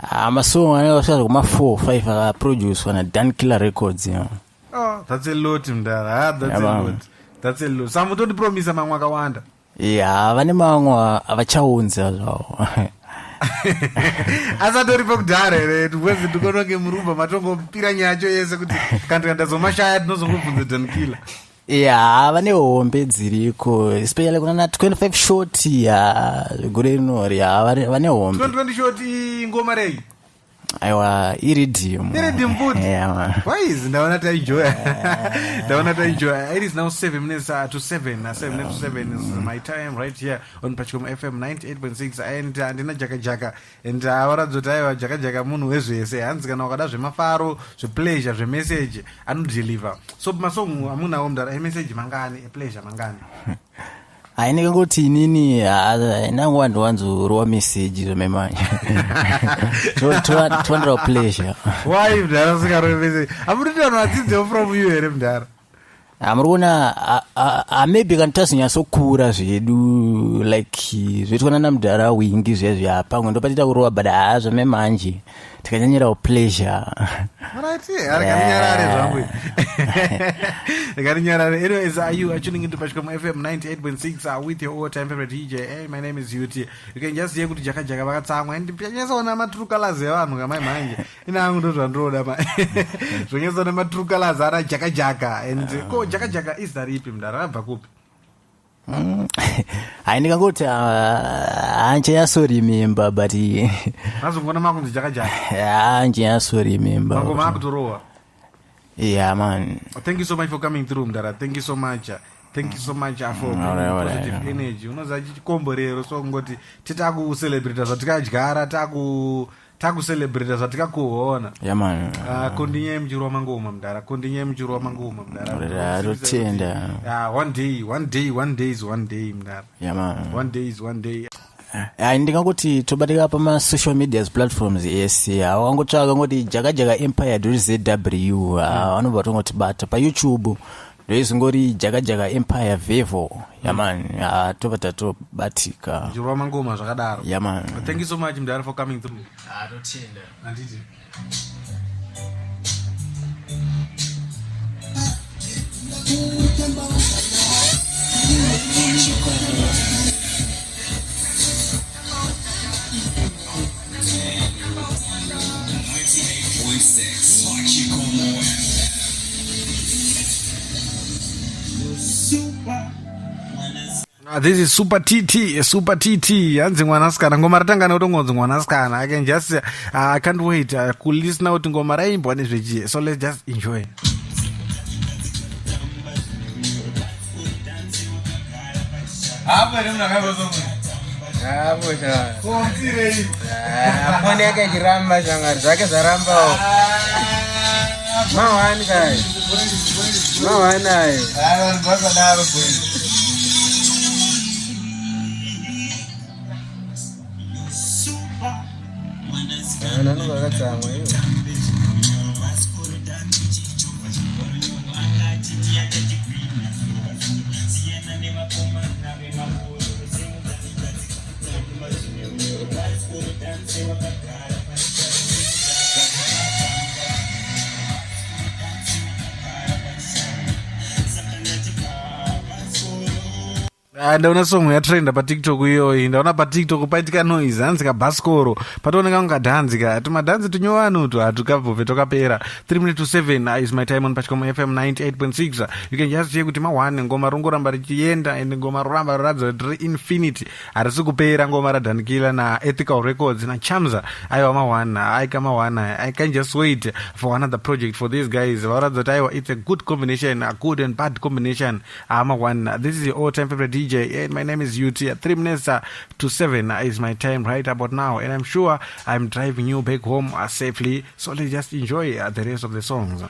Ah, masong anenge asvika kuma 4 5 akaproducwa naDankiller Records, yeah. Oh, that's a lot, mdara. Ah, that's Yeah, a man. lot, that's a lot. Samutondipromisa mamwe akawanda. Ya, vane mamwe avachaunza zvavo. Asatoripo kudhara here? Because ndikononge murumba matongopira nyaya yacho yese kuti kana tikandazomashaya tinozongobvunza Dankila. Ya, vane hombe dziriko, especially kuna na 25 short ya gore rinori. Ya, vane hombe. 2020 short ingoma rei? Aiwa, iriddim. Iriddim futi? Yeah, man. Why is ndaona taenjoya, ndaona taenjoya. It is now 7 minutes to 7. 7 minutes to 7 is my time right here on Pachikomo FM 98.6 and ndina Jaka Jaka and varatidza kuti aiwa, Jaka Jaka munhu wezvese. Hanzi kana wakada zvemafaro, zvepleasure, zvemessage, anodeliver. So masong amunawo, mudara, emessage mangani, epleasure mangani? Hayi, ndingangoti inini nanguva ndiwanzorowa message zvememanje, towanira pleasure. Why, mudhara, usingarovi message? Hamutoti vanhu vadzidzewo from you here, mudhara? Muri kuona, maybe kana tazonyatsokura zvedu like zvoitwa nana mudhara Wingi zviya zviya, pamwe ndopatiita kurova, but haa, zvememanje tikanyanyirawo pleasure. Alright, reganinyarare zvangu, reganinyarare. Anyways, you are tuning into Pachikomo FM 98.6 with your all time favorite DJ. Hey, my name is UT. You can just hear kuti Jaka Jaka vakatsamwa and pyanyatsoona matrue colors evanhu kamai manje. Ina angu ndo zvandinoda ma. Zvonyatsoona matrue colors ana Jaka Jaka. And ko Jaka Jaka is ripi, mudhara, rabva kupi? Hai, ndingangoti hanchanyatsorimember, but Mazongona makunzi Jaka Jaka. Hanchanyatsorimember. Mangoma akutorowa. Yeah, man. Thank you so much for coming through, mdara. Thank you so much. Thank you so much for bringing Alright, positive energy. Unoziva chikomborero, so ngoti titakucelebrata zvatikadyara, takucelebrata zvatikakuona. Yeah, man. Kondinyai muchirova mangoma, mudhara. Kondinyai muchirova mangoma, mudhara. Alright, totenda. One day, one day, one day is one day, mudhara. Yeah, man. One day is one day. Hai, ndingangoti tobatika pamasocial medias platforms ese. Hawangotsvaka ngoti Jaka Jaka Empire zw, vanobva tongotibata. PaYouTube ndoizingori Jaka Jaka Empire Vevo. Yeah, man, tobva tatobatika. Muchirova mangoma zvakadaro. Yeah, man. Thank you so much, mudhara, for coming through. Totenda. Handiti. 98.6 Pachikomo FM. This is Super TT, Super TT. Hanzi mwanasikana ngoma ratanga nekutongonzi mwanasikana. I can just I can't wait kulisten kuti ngoma raimbwa nezvechii. So let's just enjoy. Hapo cha. Foni yake ichiramba shangari zvake zvarambawo. Mahwani kai. Mahwani ayo. Vanhu vanonga vakatsamwa ivo. Ah, ndaona song yatrenda paTikTok iyoyi. Ndaona paTikTok paitika noise, hanzi kabhasikoro patooneka kunga dhanzi ka tumadhanzi tunyowani utu hatukabvobve twakapera. 3 minutes to 7 is my time on Pachikomo FM 98.6. You can just hear kuti ma1 ngoma rongoramba richienda and ngoma roramba roratidza kuti riri infinity, harisi kupera. Ngoma raDankila naEthical Records naChamza, aiwa ma1 aika ma1. I can just wait for another project for these guys. Varatidza kuti aiwa, it's a good combination, a good and bad combination. Ma1, this is your all time favorite DJ and my name is UT. At 3 minutes to 7 is my time right about now, and I'm sure I'm driving you back home safely, so let's just enjoy the rest of the songs.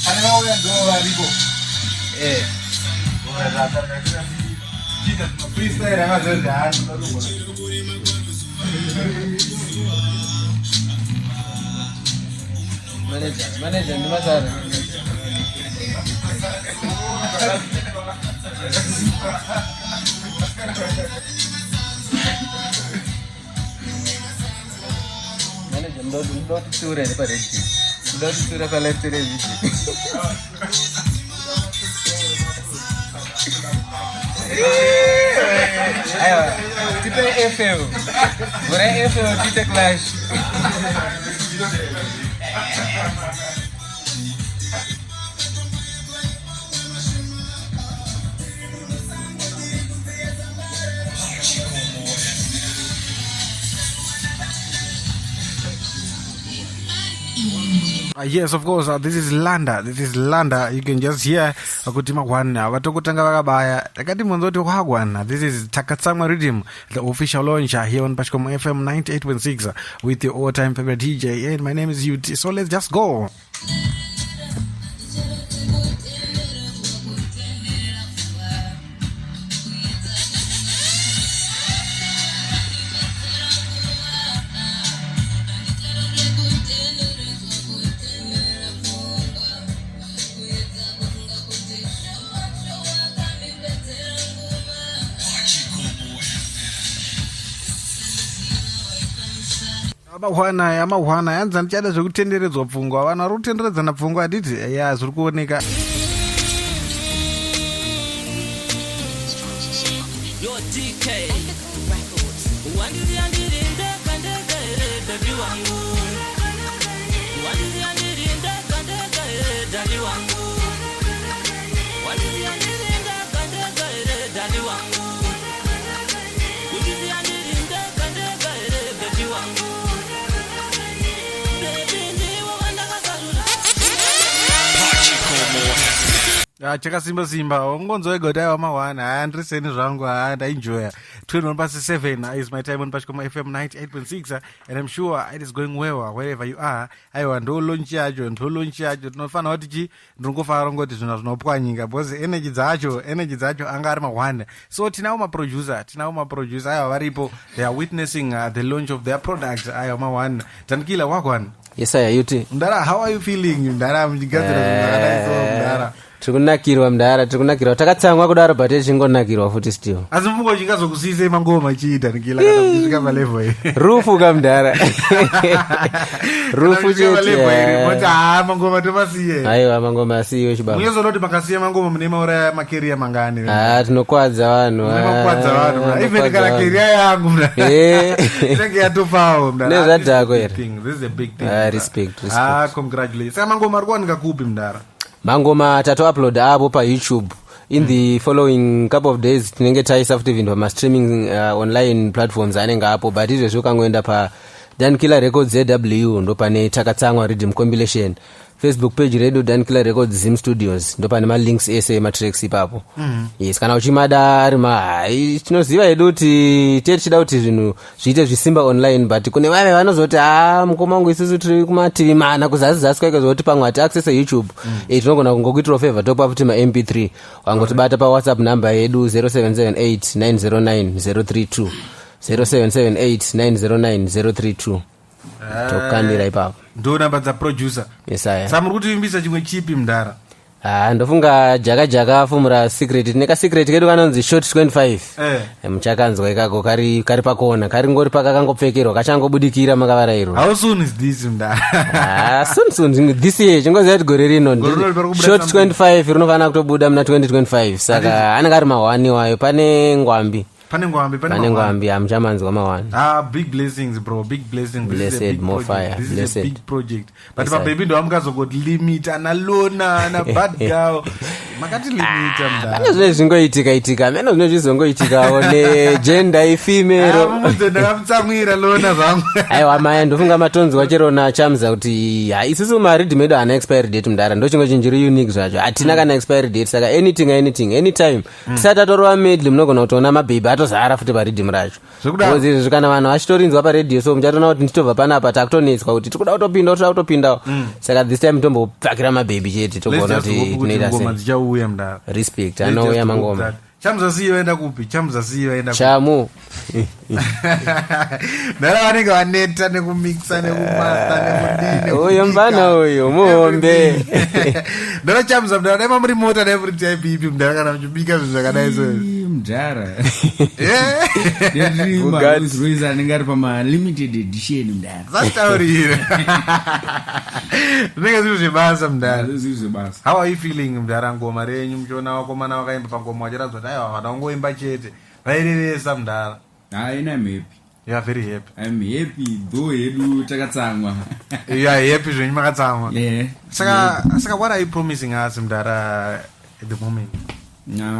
Pane vauya ndo variko. Freestyle akazonzi haani. Manager, manager ndimasara. Manager, muda kutitsiura here paredio? Muda kutitsiura palive television? Aiwa, tipe FM. Vhurai FM tiite clash. Yes, of course, this is Landa. This is Landa. You can just hear kuti magwana vatokutanga vakabaya takati munzoti wagwana. This is Takatsamwa Rhythm, the official launch here on Pachikomo FM 98.6 with your all-time favorite DJ, and my name is UT. So let's just go. Amahwana, amahwana, yanzi handichada zvekutenderedzwa pfungwa. Vanhu vari kutenderedzana pfungwa, handiti? Ya, zviri kuoneka. Yo, DK. Wandiri andiri ndega ndega here, baby wangu? Wandiri andiri ndega ndega here, daddy wangu? Wandiri andiri ndega ndega here, daddy wangu? Wandiri andiri ndega ndega here, baby wangu? Baby, ndiwe wandakasarura. Ah, chakasimba simba ungonzwa wega kuti aiwa mahwana. Haya, ndiriseni zvangu. Ha, ndaenjoya. 21 past 7 is my time on Pachikoma FM 98.6, and I'm sure it is going well wherever you are. Aiwa, ndo launch yacho, ndo launch yacho. Tinofanira kuti chi ndinongofara ngoti zvinhu zvinopwanyika because energy dzacho, energy dzacho anga ari mahwana. So tinawo maproducer, tinawo maproducer, aiwa varipo. They are witnessing the launch of their product. Aiwa mahwana. Dankila, wagwan. Yes, aya yuti. Mdara, how are you feeling, mdara, muchigadzira zvinhu zvakadai so, mdara? Tiri kunakirwa mudhara, tiri kunakirwa. Takatsamwa kudaro, but tichingonakirwa futi still. Asi mufungo chingazokusiyisei mangoma chii, Dankila, kana muchisvika palevel iyi? Rufu ka mudhara, rufu chete. Moti haa, mangoma tomasiye? Aiwa, mangoma asiyiwe, chibaba. Munyazoona kuti makasiya mangoma mune mauraya macareer mangani? Ha, tinokwadza vanhu. Mune makwadza vanhu mna. Even kana career yangu mna inenge yatofawo mna. Nezvadhako here? This is a big thing. Ah, respect, respect. Ah, congratulations. Saka mangoma ari kuwanika kupi, mudhara? Mangoma tatoupload apo paYouTube. In the following couple of days tinenge taisa futi vinhu pamastreaming online platforms anenge apo, but izvezvi ukangoenda pa Dankiller Records ZW, ndo pane Takatsamwa Riddim Compilation. Facebook page redu, Dankiller Records Zim Studios, ndo pane malinks ese ematracks ipapo. Yes, kana uchimada ari mahai, tinoziva hedu kuti tee tichida kuti zvinhu zviite zvisimba online, but kune vave vanozoti, "Ha, mukoma wangu, isusu tiri kumativi mana kuzasi zasi kwaiko," zvokuti pamwe hati access YouTube. Tinogona kungokuitirawo favor, topa futi maMP3. Wangotibata paWhatsApp number yedu, 0778 909 032, 0778 909 032, tokandira ipapo. Ndo namba dzaproducer. Yes, aya. Saka muri kutivimbisa chimwe chipi, mudhara? Ha, ndofunga Jaka Jaka afumura secret. Tine kasecret kedu kanonzi Short 25. Muchakanzwa ikako, kari pakona, kari ngori pakakangopfekerwa, kachangobudikira makavarairwa. How soon is this, mudhara? Ah, soon soon this year. Chingoziva kuti gore rino. Gore rino pari kubuda Short something. 25 rinofanira kutobuda muna 2025, saka anenge ari mahwani wayo. Pane ngwambi. Pane ngwambi, pane Pane mahwani. Ngwambi, hamuchamanzwa mahwani. Ah, big blessings, bro, big blessings. This is a Blessed, big more project. fire. This is a Blessed. big project, but Yes, sir. mababy ndo amukazongoti limit ana Lona, ana Bad Girl, makatilimita, mudhara. Pane zvine zvingoitika itika meno, zvine zvizongoitikawo negender ifemale. Mumudze ndakamutsamwira Lona zvangu. Aiwa maya, ndofunga matonzwa chero nachamza kuti ha, isusu mariddim edu haana expiry date, mudhara. Ndo chimwe chinhu chiri unique zvacho, hatina kana expiry date. Saka anything, anything, anytime tisati tatorova medley, munogona kutoona mabhebhi atozara futi pariddim racho. Zvekudaro. Because izvezvi kana vanhu vachitorinzwa paredhiyo, so muchatoona kuti nditobva panapa takutonetswa kuti tikuda kutopinda, toda kutopindawo. Saka this time tombopfakira mabhebhi chete, Let's togoona just kuti hope kuti tinoita ngoma sei. dzichauya, mudhara. Respect. Let's Anouya just hope mangoma. that. Chamza siyi vaenda kupi? Chamza siyi vaenda kupi? Chamu. Mudhara vanenge vaneta nekumixa, nekumaster, nekudini. Uyo mfana uyu muhombe. Mudhara Chamza, mudhara, dai mamuri mota, dai muri type ipi, mudhara, kana muchibika zvinhu zvakadai so? Mudhara, Bugatti. Royce anenge ari pamalimited edition, mudhara. Zataurira zvinenge zviri zvebasa, mudhara. Zviri zvebasa. How are you feeling, mudhara, ngoma renyu, muchiona vakomana vakaimba pangoma vachiratidza kuti aiwa, vada kungoimba chete, vairevesa, mudhara? Hai, I'm happy. You are very happy. I'm happy, though hedu takatsamwa. You are happy zvenyu makatsamwa. Yeah. Saka what are you promising us, mudhara, at the moment?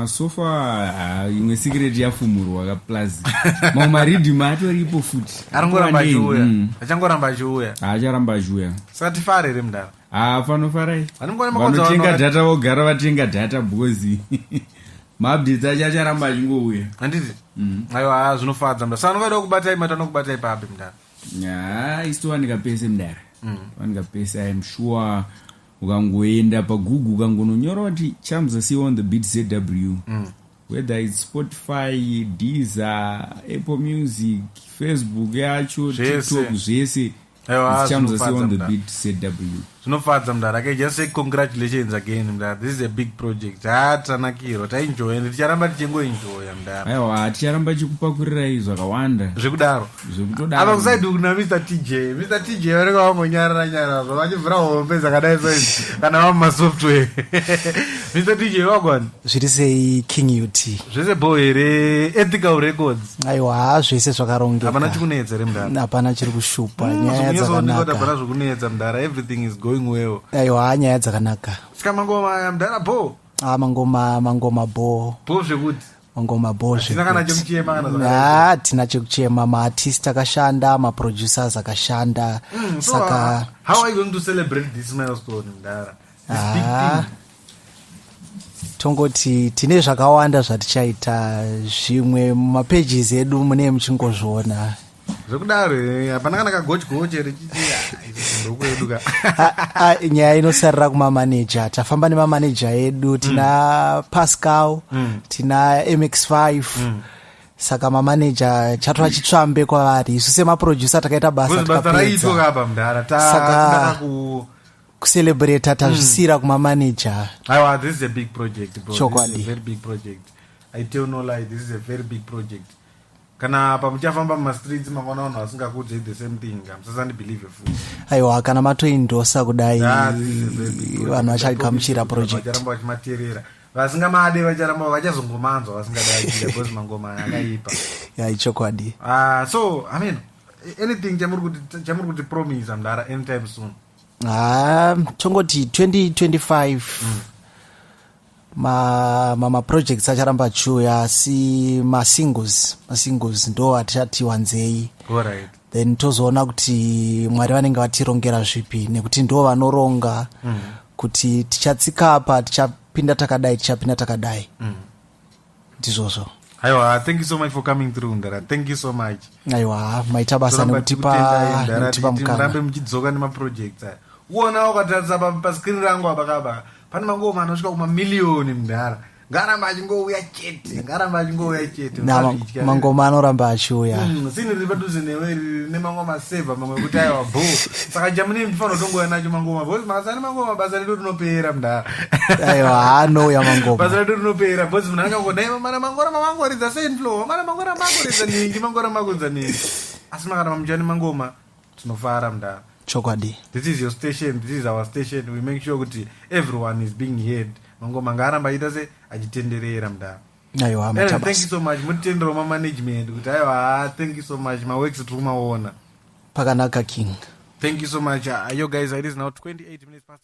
So far, imwe secret yafumurwa ka, plus mamwe mariddim atoripo futi. Arongoramba achiuya, achangoramba achiuya. Acharamba achiuya. Saka tifare here, mudhara? Ha, fanofarai. Vanongona makonza. Vanotenga data vogara vatenga data, because maupdates acho acharamba achingouya. Handiti? Aiwa, zvinofadza, mudhara. Saka anovaida kubatai mati anokubatai papi, mudhara? Ha, isitowanika pese, mudhara. Wanika pese. I am sure ukangoenda paGoogle, ukangononyora kuti Chamza C on the Beat ZW, whether it's Spotify, Deezer, Apple Music, Facebook yacho, Zvese. TikTok, zvese. Aiwa, It's Chamza C zvinofadza, on the mudhara. Beat ZW. Zvinofadza, mudhara. Okay, just say congratulations again, mudhara. This is a big project. Ha, tanakirwa, taenjoya, ende ticharamba tichingoenjoya, mudhara. Aiwa, ticharamba chikupakurirai zvakawanda. Zvekudaro. Zvekutodaro. Apa kusaidi kuna Mr TJ, Mr TJ vanenge vangonyarara nyarara vachivhura hombe dzakadai soidzi kana vamumasoftware. Mr TJ, wagwana? Zviri sei, King UT? Zvese bo here, Ethical Records? Aiwa, zvese zvakarongeka. Hapana chikunetsa here, mudhara? Hapana chiri kushupa, nyaya Zvokunyasooneka kuti hapana dzakanaka. zvokunetsa, mudhara. Everything is going well. Aiwa, nyaya dzakanaka. Saka mangoma aya, mudhara, bo? A, mangoma, mangoma bo. Bo zvekuti. Mangoma bo. Hatina kana zvekuti. chekuchema kana zvakadai. Ha, hatina chekuchema. Maartist akashanda, maproducers akashanda. So Saka how are you going to celebrate this milestone, mudhara, this big Ah, thing? Tongoti tine zvakawanda zvatichaita, zvimwe mumapages edu mune muchingozviona. Zvekudaro, hapana kana kagochgoche rechichi ndokwedu ka? Ah, ah, nyaya inosarira kumamaneja. Tafamba nemamaneja edu, tina Pascal, tina MX5. Saka mamaneja chatova chitsvambe kwavari. Isu semaproducer takaita basa, Because basa raitwa tikapedza. kapa, mudhara. Saka- Ku Kucelebrata tazvisiyira kumamanager. Aiwa, this is a big project, bro. This is Chokwadi. a very big project. I tell no lie, this is a very big project. Kana pamuchafamba mumastreets makaona vanhu vasingakudzei the same thing, musasandibelieve futi. Aiwa, kana matoindosa kudai, Ah, this is a very big project. vanhu vachagamuchira project. Vacharamba vachimateerera. Vasingamade vacharamba vachazongomanzwa, vasingade because mangoma aya akaipa. Ya, ichokwadi. Ah, so I mean, anything chamuri kuti promise, mudara, anytime soon? Ha, tongoti 2025 maprojects acharamba achiuya, asi masingles ndo atichati wanzei. Then tozoona kuti Mwari vanenge vatirongera zvipi, nekuti ndo vanoronga kuti tichatsika apa, tichapinda takadai, tichapinda takadai. Ndizvozvo. Aiwa, thank you so much for coming through, mudara. Thank you so much. Aiwa, maita basa Toramba nekutipa tichikutendai, mudara, nekutipa tichiti murambe mukana. Muchidzoka nemaprojects aya. Uona ukatarisa pascreen rangu apa kapa, pane mangoma anosvika kumamiliyoni, mudhara. Ngaaramba achingouya chete, ngaaramba achingouya chete. Na, Usazvitya. mangoma anoramba achiuya. Sini riri padhuze newe rine mangoma seva mamwe ekuti aiwa, bo. Saka chamune ndifanira kutongouya nacho mangoma, because makasani mangoma, basa redu rinopera, mudhara. Aiwa, anouya mangoma. Basa redu rinopera, because munhu angangodai mana mangora mamangoridza Saintfloew, mana mangora makoridza ningi, mangora makoridza ningi, asi makaramba muchiva nemangoma, tinofara, mudhara. Chokwadi. This is your station, this is our station. We make sure kuti everyone is being heard. Mangoma ngaaramba achiita se achitenderera, mudhara. Aiwa, Anyway, maita thank you basa. so much. Mutitenderawo mamanagement kuti aiwa, thank you so much. Maworks tiri kumaona. Pakanaka, king. Thank you so much. Yo guys, it is now 28 minutes past.